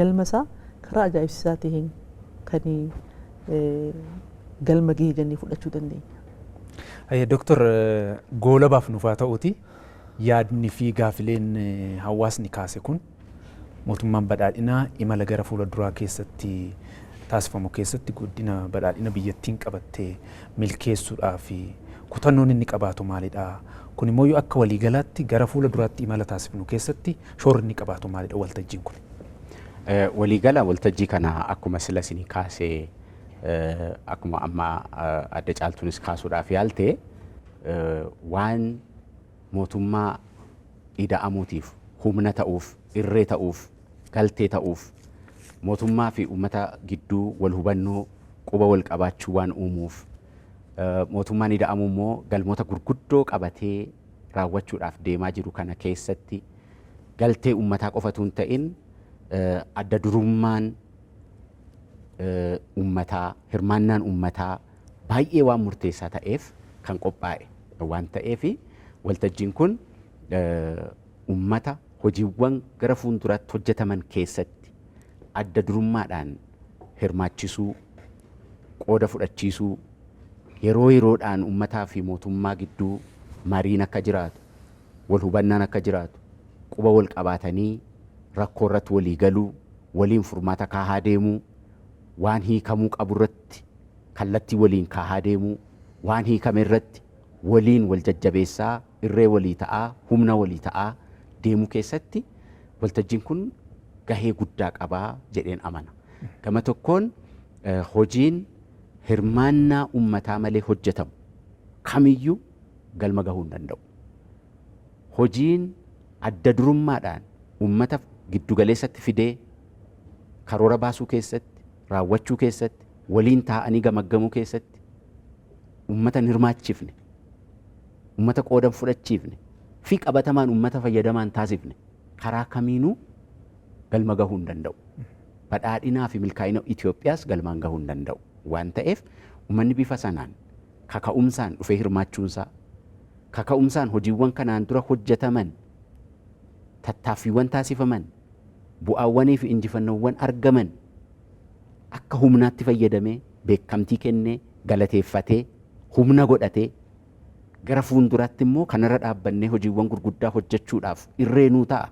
galma isaa karaa ajaa'ibsiisaa ta'een kan galma gahee jennee fudhachuu dandeenya. Dooktar, goolabaaf nuuf haa ta'uuti, yaadni fi gaafileen hawaasni kaase kun mootummaan badhaadhinaa imala gara fuula duraa keessatti taasifamu keessatti guddina badhaadhina biyyattiin qabattee milkeessuudhaa fi kutannoon inni qabaatu maalidha? Kun immoo yoo akka waliigalaatti gara fuula duraatti imala taasifnu keessatti shoorri inni qabaatu maalidha waltajjiin kun? Waliigala waltajjii kana akkuma sila isinii kaasee, akkuma amma adda Caaltuunis kaasuudhaaf yaalte, waan mootummaa ida'amuutiif humna ta'uuf, irree ta'uuf, galtee ta'uuf, mootummaa fi uummata gidduu wal hubannoo, quba wal qabaachuu waan uumuuf, mootummaan ida'amuu immoo galmoota gurguddoo qabatee raawwachuudhaaf deemaa jiru kana keessatti galtee uummataa qofatu hin ta'in, adda durummaan uummataa, hirmaannaan uummataa baay'ee waan murteessaa ta'eef kan qophaa'e waan ta'eef, Waltajjiin kun uummata hojiiwwan gara fuulduraatti hojjetaman keessatti adda durummaadhaan hirmaachisuu, qooda fudhachiisuu, yeroo yeroodhaan uummataa fi mootummaa gidduu mariin akka jiraatu, wal hubannaan akka jiraatu, quba wal qabaatanii rakkoo irratti walii galuu, waliin furmaata kaahaa deemuu, waan hiikamuu qabu irratti kallattii waliin kaahaa deemuu, waan hiikame irratti waliin wal jajjabeessaa, irree walii ta'aa, humna walii ta'aa deemuu keessatti waltajjiin kun gahee guddaa qabaa jedheen amana. Gama tokkoon hojiin hirmaannaa uummataa malee hojjetamu kamiyyuu galma gahuu hin danda'u. Hojiin adda durummaadhaan uummata giddugaleessatti fidee karoora baasuu keessatti, raawwachuu keessatti, waliin taa'anii gamaggamuu keessatti uummata hin hirmaachifne, uummata qooda hin fudhachiifne fi qabatamaan uummata fayyadamaa hin taasifne karaa kamiinuu galma gahuu hin danda'u. Badhaadhinaa fi milkaa'ina Itoophiyaas galmaan gahuu hin danda'u waan ta'eef, uummanni bifa sanaan kaka'umsaan dhufee hirmaachuunsaa, kaka'umsaan hojiiwwan kanaan dura hojjetaman, tattaaffiiwwan taasifaman, bu'aawwanii fi injifannoowwan argaman akka humnaatti fayyadamee, beekamtii kennee, galateeffatee, humna godhatee gara fuulduraatti immoo kanarra dhaabbannee hojiiwwan gurguddaa hojjechuudhaaf irree nuu ta'a,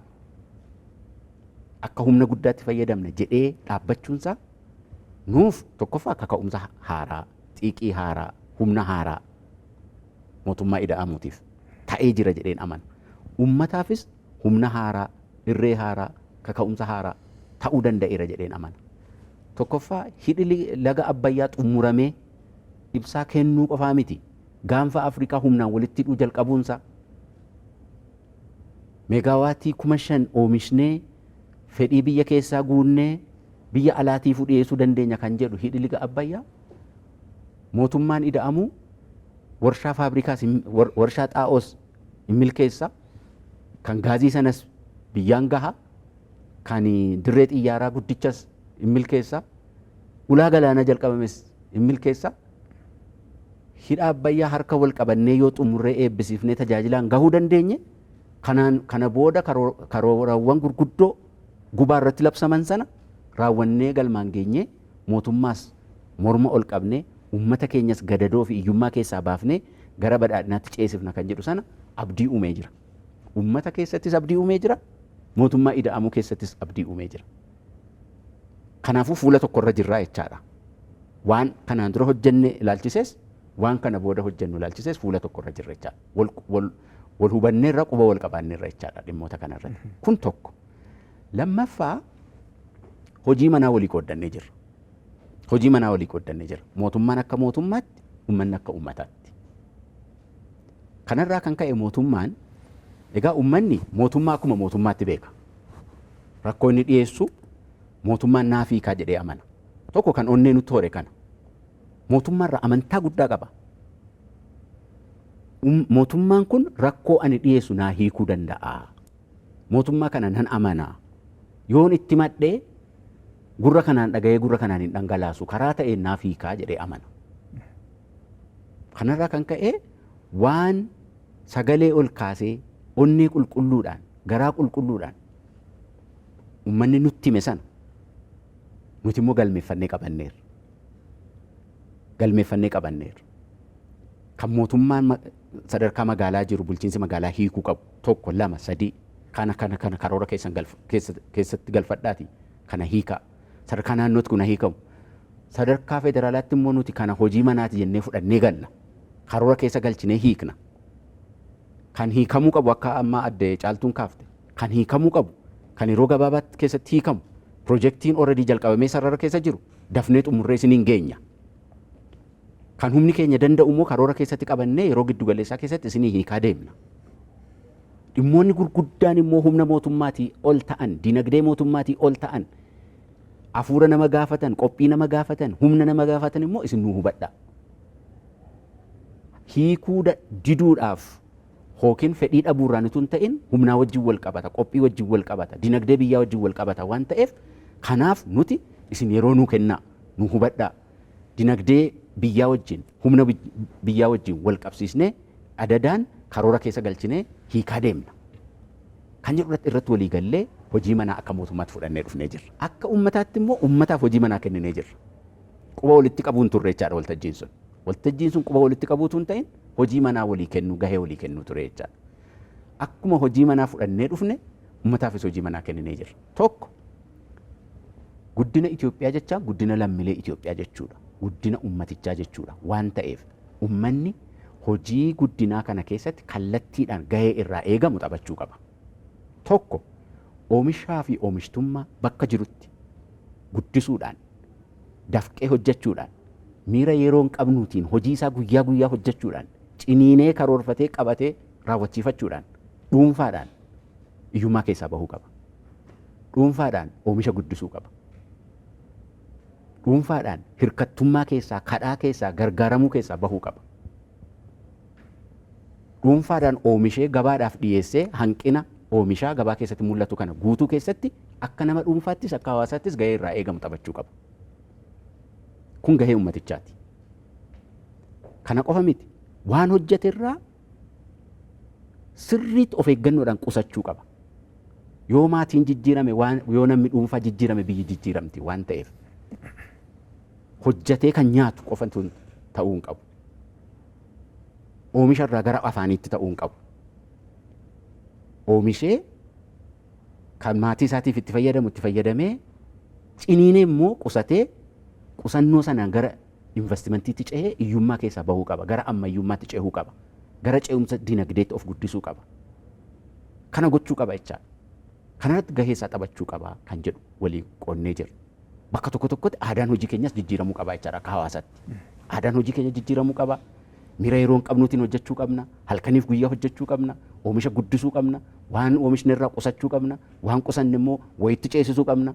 akka humna guddaatti fayyadamna jedhee dhaabbachuunsaa nuuf tokkoffaa kaka'umsa haaraa, xiiqii haaraa, humna haaraa mootummaa ida'amuutiif ta'ee jira jedheen amana. Uummataafis humna haaraa, irree haaraa, kaka'umsa haaraa ta'uu danda'eera jedheen amana. Tokkoffaa, hidhi laga Abbayyaa xumuramee ibsaa kennuu qofaa miti. Gaanfa Afrikaa humnaan walitti hidhuu jalqabuunsaa, meegaawaatii 5,000 oomishnee fedhii biyya keessaa guunnee biyya alaatiifuu dhiyeessuu dandeenya kan jedhu hidhi laga Abbayyaa, mootummaan ida'amuu warshaa faabrikaas, warshaa xaa'oos hin milkeessa, kan gaazii sanas biyyaan gaha, kan dirree xiyyaaraa guddichas hin milkeessa, ulaa galaanaa jalqabames hin milkeessa. Hidha Abbayyaa harka wal qabannee yoo xumurree eebbisiifnee tajaajilaan gahuu dandeenye, kanaan kana booda karoorawwan gurguddoo gubaa irratti labsaman sana raawwannee galmaan geenyee, mootummaas morma ol qabnee, uummata keenyas gadadoo fi hiyyummaa keessaa baafnee gara badhaadhinaatti ceesifna kan jedhu sana abdii uumee jira. Uummata keessattis abdii uumee jira. Mootummaa ida'amuu keessattis abdii uumee jira. Kanaafuu fuula tokkorra jirraa jechaadha. Waan kanaan dura hojjenne ilaalchisees, waan kana booda hojjennu ilaalchisees fuula tokkorra jirra jechaadha. Wal hubanneerra, quba wal qabaanneerra jechaadha dhimmoota kanarratti. Kun tokko. Lammaffaa, hojii manaa walii qooddannee jirra. Hojii manaa walii qooddannee jirra. Mootummaan akka mootummaatti, uummanni akka uummataatti. Kanarraa kan ka'e mootummaan, egaa uummanni mootummaa akkuma mootummaatti beeka. Rakkoo inni dhiyeessu mootummaan naaf hiikaa jedhee amana. Tokko kan onnee nutti hore kana. Mootummaarraa amantaa guddaa qaba. Mootummaan kun rakkoo ani dhiyeessu naa hiikuu danda'a. Mootummaa kana nan amana. Yoon itti madhee gurra kanaan dhaga'ee gurra kanaan hin dhangalaasu, karaa ta'een naaf hiikaa jedhee amana. Kanarraa kan ka'e waan sagalee ol kaasee onnee qulqulluudhaan, garaa qulqulluudhaan uummanni nutti hime sana nuti immoo galmeeffannee qabanneerra. Galmeeffannee qabanneerra. Kan mootummaan sadarkaa magaalaa jiru, bulchiinsi magaalaa hiikuu qabu tokko, lama, sadii, kana kana kana karoora keessan keessatti galfadhaati kana hiikaa. Sadarkaa naannootti kun hiikamu. Sadarkaa federaalaatti immoo nuti kana hojii manaati jennee fudhannee galla. Karoora keessa galchinee hiikna. Kan hiikamuu qabu, akka amma adde Caaltuun kaafte, kan hiikamuu qabu, kan yeroo gabaabaatti keessatti hiikamu, piroojeektiin already jalqabamee sarara keessa jiru dafnee xumurree isiniin geenya. Kan humni keenya danda'u immoo karoora keessatti qabannee yeroo giddu galeessaa keessatti isinii hiikaa deemna. Dhimmoonni gurguddaan immoo humna mootummaatii ol ta'an, dinagdee mootummaatii ol ta'an, hafuura nama gaafatan, qophii nama gaafatan, humna nama gaafatan immoo isin nuu hubadhaa. Hiikuu diduudhaaf yookiin fedhii dhabuurraan utuu hin ta'in humnaa wajjin wal qabata, qophii wajjin wal qabata, dinagdee biyyaa wajjin wal qabata waan ta'eef, kanaaf nuti isin yeroo nuu kennaa, nu hubadhaa. Dinagdee biyyaa wajjin, humna biyyaa wajjin wal qabsiisnee adadaan Karoora keessa galchinee hiikaa deemna. Kan jedhu irratti walii gallee hojii manaa akka mootummaatti fudhannee dhufnee jirra. Akka uummataatti immoo uummataaf hojii manaa kenninee jirra. Quba walitti qabuun turre jechaadha waltajjiin sun. Waltajjiin sun quba walitti qabuutu hin ta'in, hojii manaa walii kennuu, gahee walii kennuu ture jechaadha. Akkuma hojii manaa fudhannee dhufne, uummataafis hojii manaa kenninee jirra. Tokko, guddina Itoophiyaa jechaa guddina lammiilee Itoophiyaa jechuudha. Guddina uummatichaa jechuudha. Waan ta'eef, uummanni hojii guddinaa kana keessatti kallattiidhaan gahee irraa eegamu taphachuu qaba. Tokko, oomishaa fi oomishtummaa bakka jirutti guddisuudhaan, dafqee hojjechuudhaan, miira yeroo hin qabnuutiin hojii isaa guyyaa guyyaa hojjechuudhaan, ciniinee karoorfatee qabatee raawwachiifachuudhaan, dhuunfaadhaan hiyyummaa keessaa bahuu qaba. Dhuunfaadhaan oomisha guddisuu qaba. Dhuunfaadhaan hirkattummaa keessaa, kadhaa keessaa, gargaaramuu keessaa bahuu qaba. Dhuunfaadhaan oomishee gabaadhaaf dhiyeessee hanqina oomishaa gabaa keessatti mul'atu kana guutuu keessatti akka nama dhuunfaattis akka hawaasaattis gahee irraa eegamu taphachuu qaba. Kun gahee ummatichaati. Kana qofa miti. Waan hojjete irraa sirriitti of eeggannoodhaan qusachuu qaba. Yoo maatiin jijjiirame, waan yoo namni dhuunfaa jijjiirame, biyyi jijjiiramti waan ta'eef, hojjetee kan nyaatu qofa ta'uu hin qabu. Oomisha irraa gara afaaniitti ta'uu hin qabu. Oomishee kan maatii isaatiif itti fayyadamu itti fayyadamee, ciniinee immoo qusatee, qusannoo sanaan gara investimentiitti cehee hiyyummaa keessaa bahuu qaba. Gara ammayyummaatti cehuu qaba. Gara ce'umsa dinagdeetti of guddisuu qaba. Kana gochuu qaba jechaadha. Kanarratti gahee isaa taphachuu qaba kan jedhu waliin qoonnee jirra. Bakka tokko tokkotti aadaan hojii keenyas jijjiiramuu qaba jechaadha akka hawaasaatti. Aadaan hojii keenya jijjiiramuu qaba. Miira yeroo hin qabnuutiin hojjechuu qabna. Halkaniif guyyaa hojjechuu qabna. Oomisha guddisuu qabna. Waan oomishne irraa qusachuu qabna. Waan qusanne immoo wayitti ceesisuu qabna.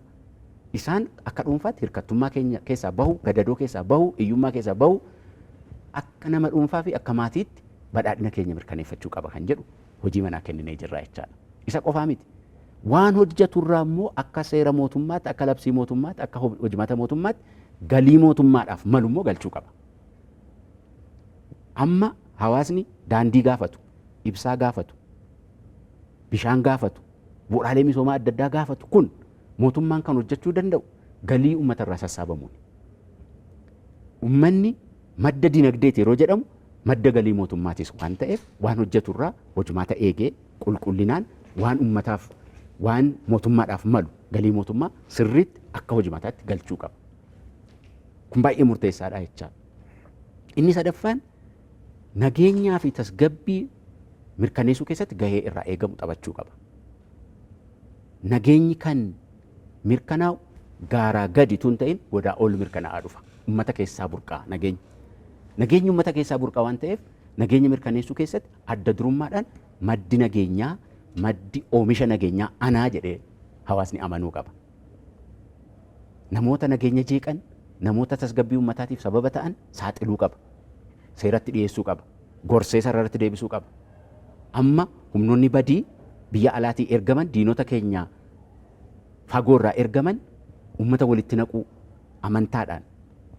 Isaan akka dhuunfaatti hirkattummaa keenya keessaa bahu, gadadoo keessaa bahu, hiyyummaa keessaa bahu, akka nama dhuunfaa fi akka maatiitti badhaadhina keenya mirkaneeffachuu qaba kan jedhu hojii manaa kenninee jirra jechaadha. Isa qofaa miti. Waan hojjeturraa immoo akka seera mootummaatti, akka labsii mootummaatti, akka hojimata mootummaatti galii mootummaadhaaf malu immoo galchuu qaba. Amma hawaasni daandii gaafatu, ibsaa gaafatu, bishaan gaafatu, bu'uuraalee misoomaa adda addaa gaafatu kun mootummaan kan hojjechuu danda'u galii uummata irraa sassaabamuun. Uummanni madda dinagdeeti yeroo jedhamu madda galii mootummaatis waan ta'eef, waan hojjetu irraa hojimaata eegee qulqullinaan waan uummataaf, waan mootummaadhaaf malu galii mootummaa sirriitti akka hojimaataatti galchuu qaba. Kun baay'ee murteessaadha jechaadha. Inni sadaffaan, nageenyaa fi tasgabbii mirkaneessuu keessatti gahee irraa eegamu taphachuu qaba. Nageenyi kan mirkanaa'u gaaraa gadi tun ta'in godaa ol mirkanaa'aa dhufa. Uummata keessaa burqaa nageenyi. Nageenyi uummata keessaa burqaa waan ta'eef, nageenya mirkaneessuu keessatti adda durummaadhaan maddi nageenyaa, maddi oomisha nageenyaa anaa jedhee hawaasni amanuu qaba. Namoota nageenya jeeqan, namoota tasgabbii uummataatiif sababa ta'an saaxiluu qaba. Seeratti dhiyeessuu qaba. Gorsee sararratti deebisuu qaba. Amma humnoonni badii biyya alaatii ergaman, diinota keenya fagoo irraa ergaman, uummata walitti naquu, amantaadhaan,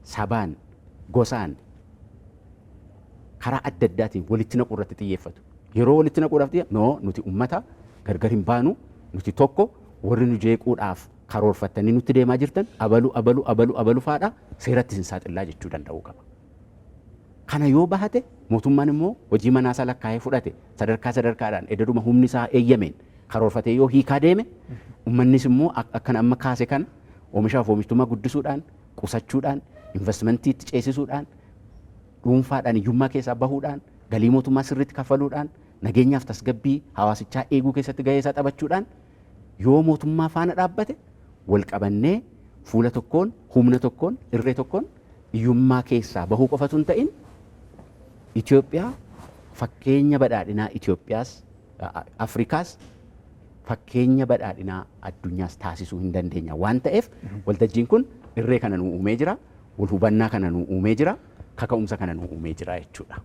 sabaan, gosaan, karaa adda addaatiin walitti naquu irratti xiyyeeffatu. Yeroo walitti naquudhaaf no, nuti uummata gargar hin baanu, nuti tokko, warri nu jeequudhaaf karoorfattanii nutti deemaa jirtan abalu, abalu, abalu, abalu faadha, seeratti hin saaxillaa jechuu danda'uu qaba. Kana yoo bahate, mootummaan immoo hojii manaa isaa lakkaa'ee fudhate, sadarkaa sadarkaadhaan ededuma humni isaa eeyyameen karoorfatee yoo hiikaa deeme, uummannis immoo akkan amma kaase kana oomishaaf oomishtummaa guddisuudhaan, qusachuudhaan, investimentiitti ceesisuudhaan, dhuunfaadhaan hiyyummaa keessaa bahuudhaan, galii mootummaa sirriitti kaffaluudhaan, nageenyaaf tasgabbii hawaasichaa eeguu keessatti gahee isaa taphachuudhaan yoo mootummaa faana dhaabbate, wal qabannee fuula tokkoon, humna tokkoon, irree tokkoon hiyyummaa keessaa bahuu qofatu hin ta'in, Itoophiyaa fakkeenya badhaadhinaa Itoophiyaas, Afrikaas, fakkeenya badhaadhinaa addunyaas taasisuu hin dandeenya waan ta'eef, waltajjiin kun irree kana nu uumee jira, wal hubannaa kana nu uumee jira, kaka'umsa kana nu uumee jira jechuudha.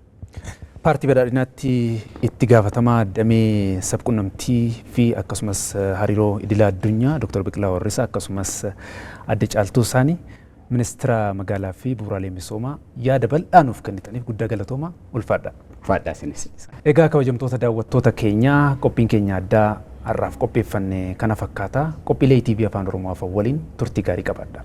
Paartii Badhaadhinaatti itti gaafatamaa damee sabqunnamtii fi akkasumas hariiroo idila addunyaa Dr. Biqilaa Warrisaa, akkasumas adde Caaltuu Saanii. Ministeera Magaalaa fi Bu'uuraalee Misoomaa, yaada bal'aa nuuf kennitaniif guddaa galatooma, ulfaadha. Ulfaadhaa isinis. Egaa kabajamtoota daawwattoota keenyaa, qophiin keenya addaa har'aaf qopheeffanne kana fakkaata. Qophiilee TV Afaan Oromoo hafan waliin turtii gaarii qabaadha.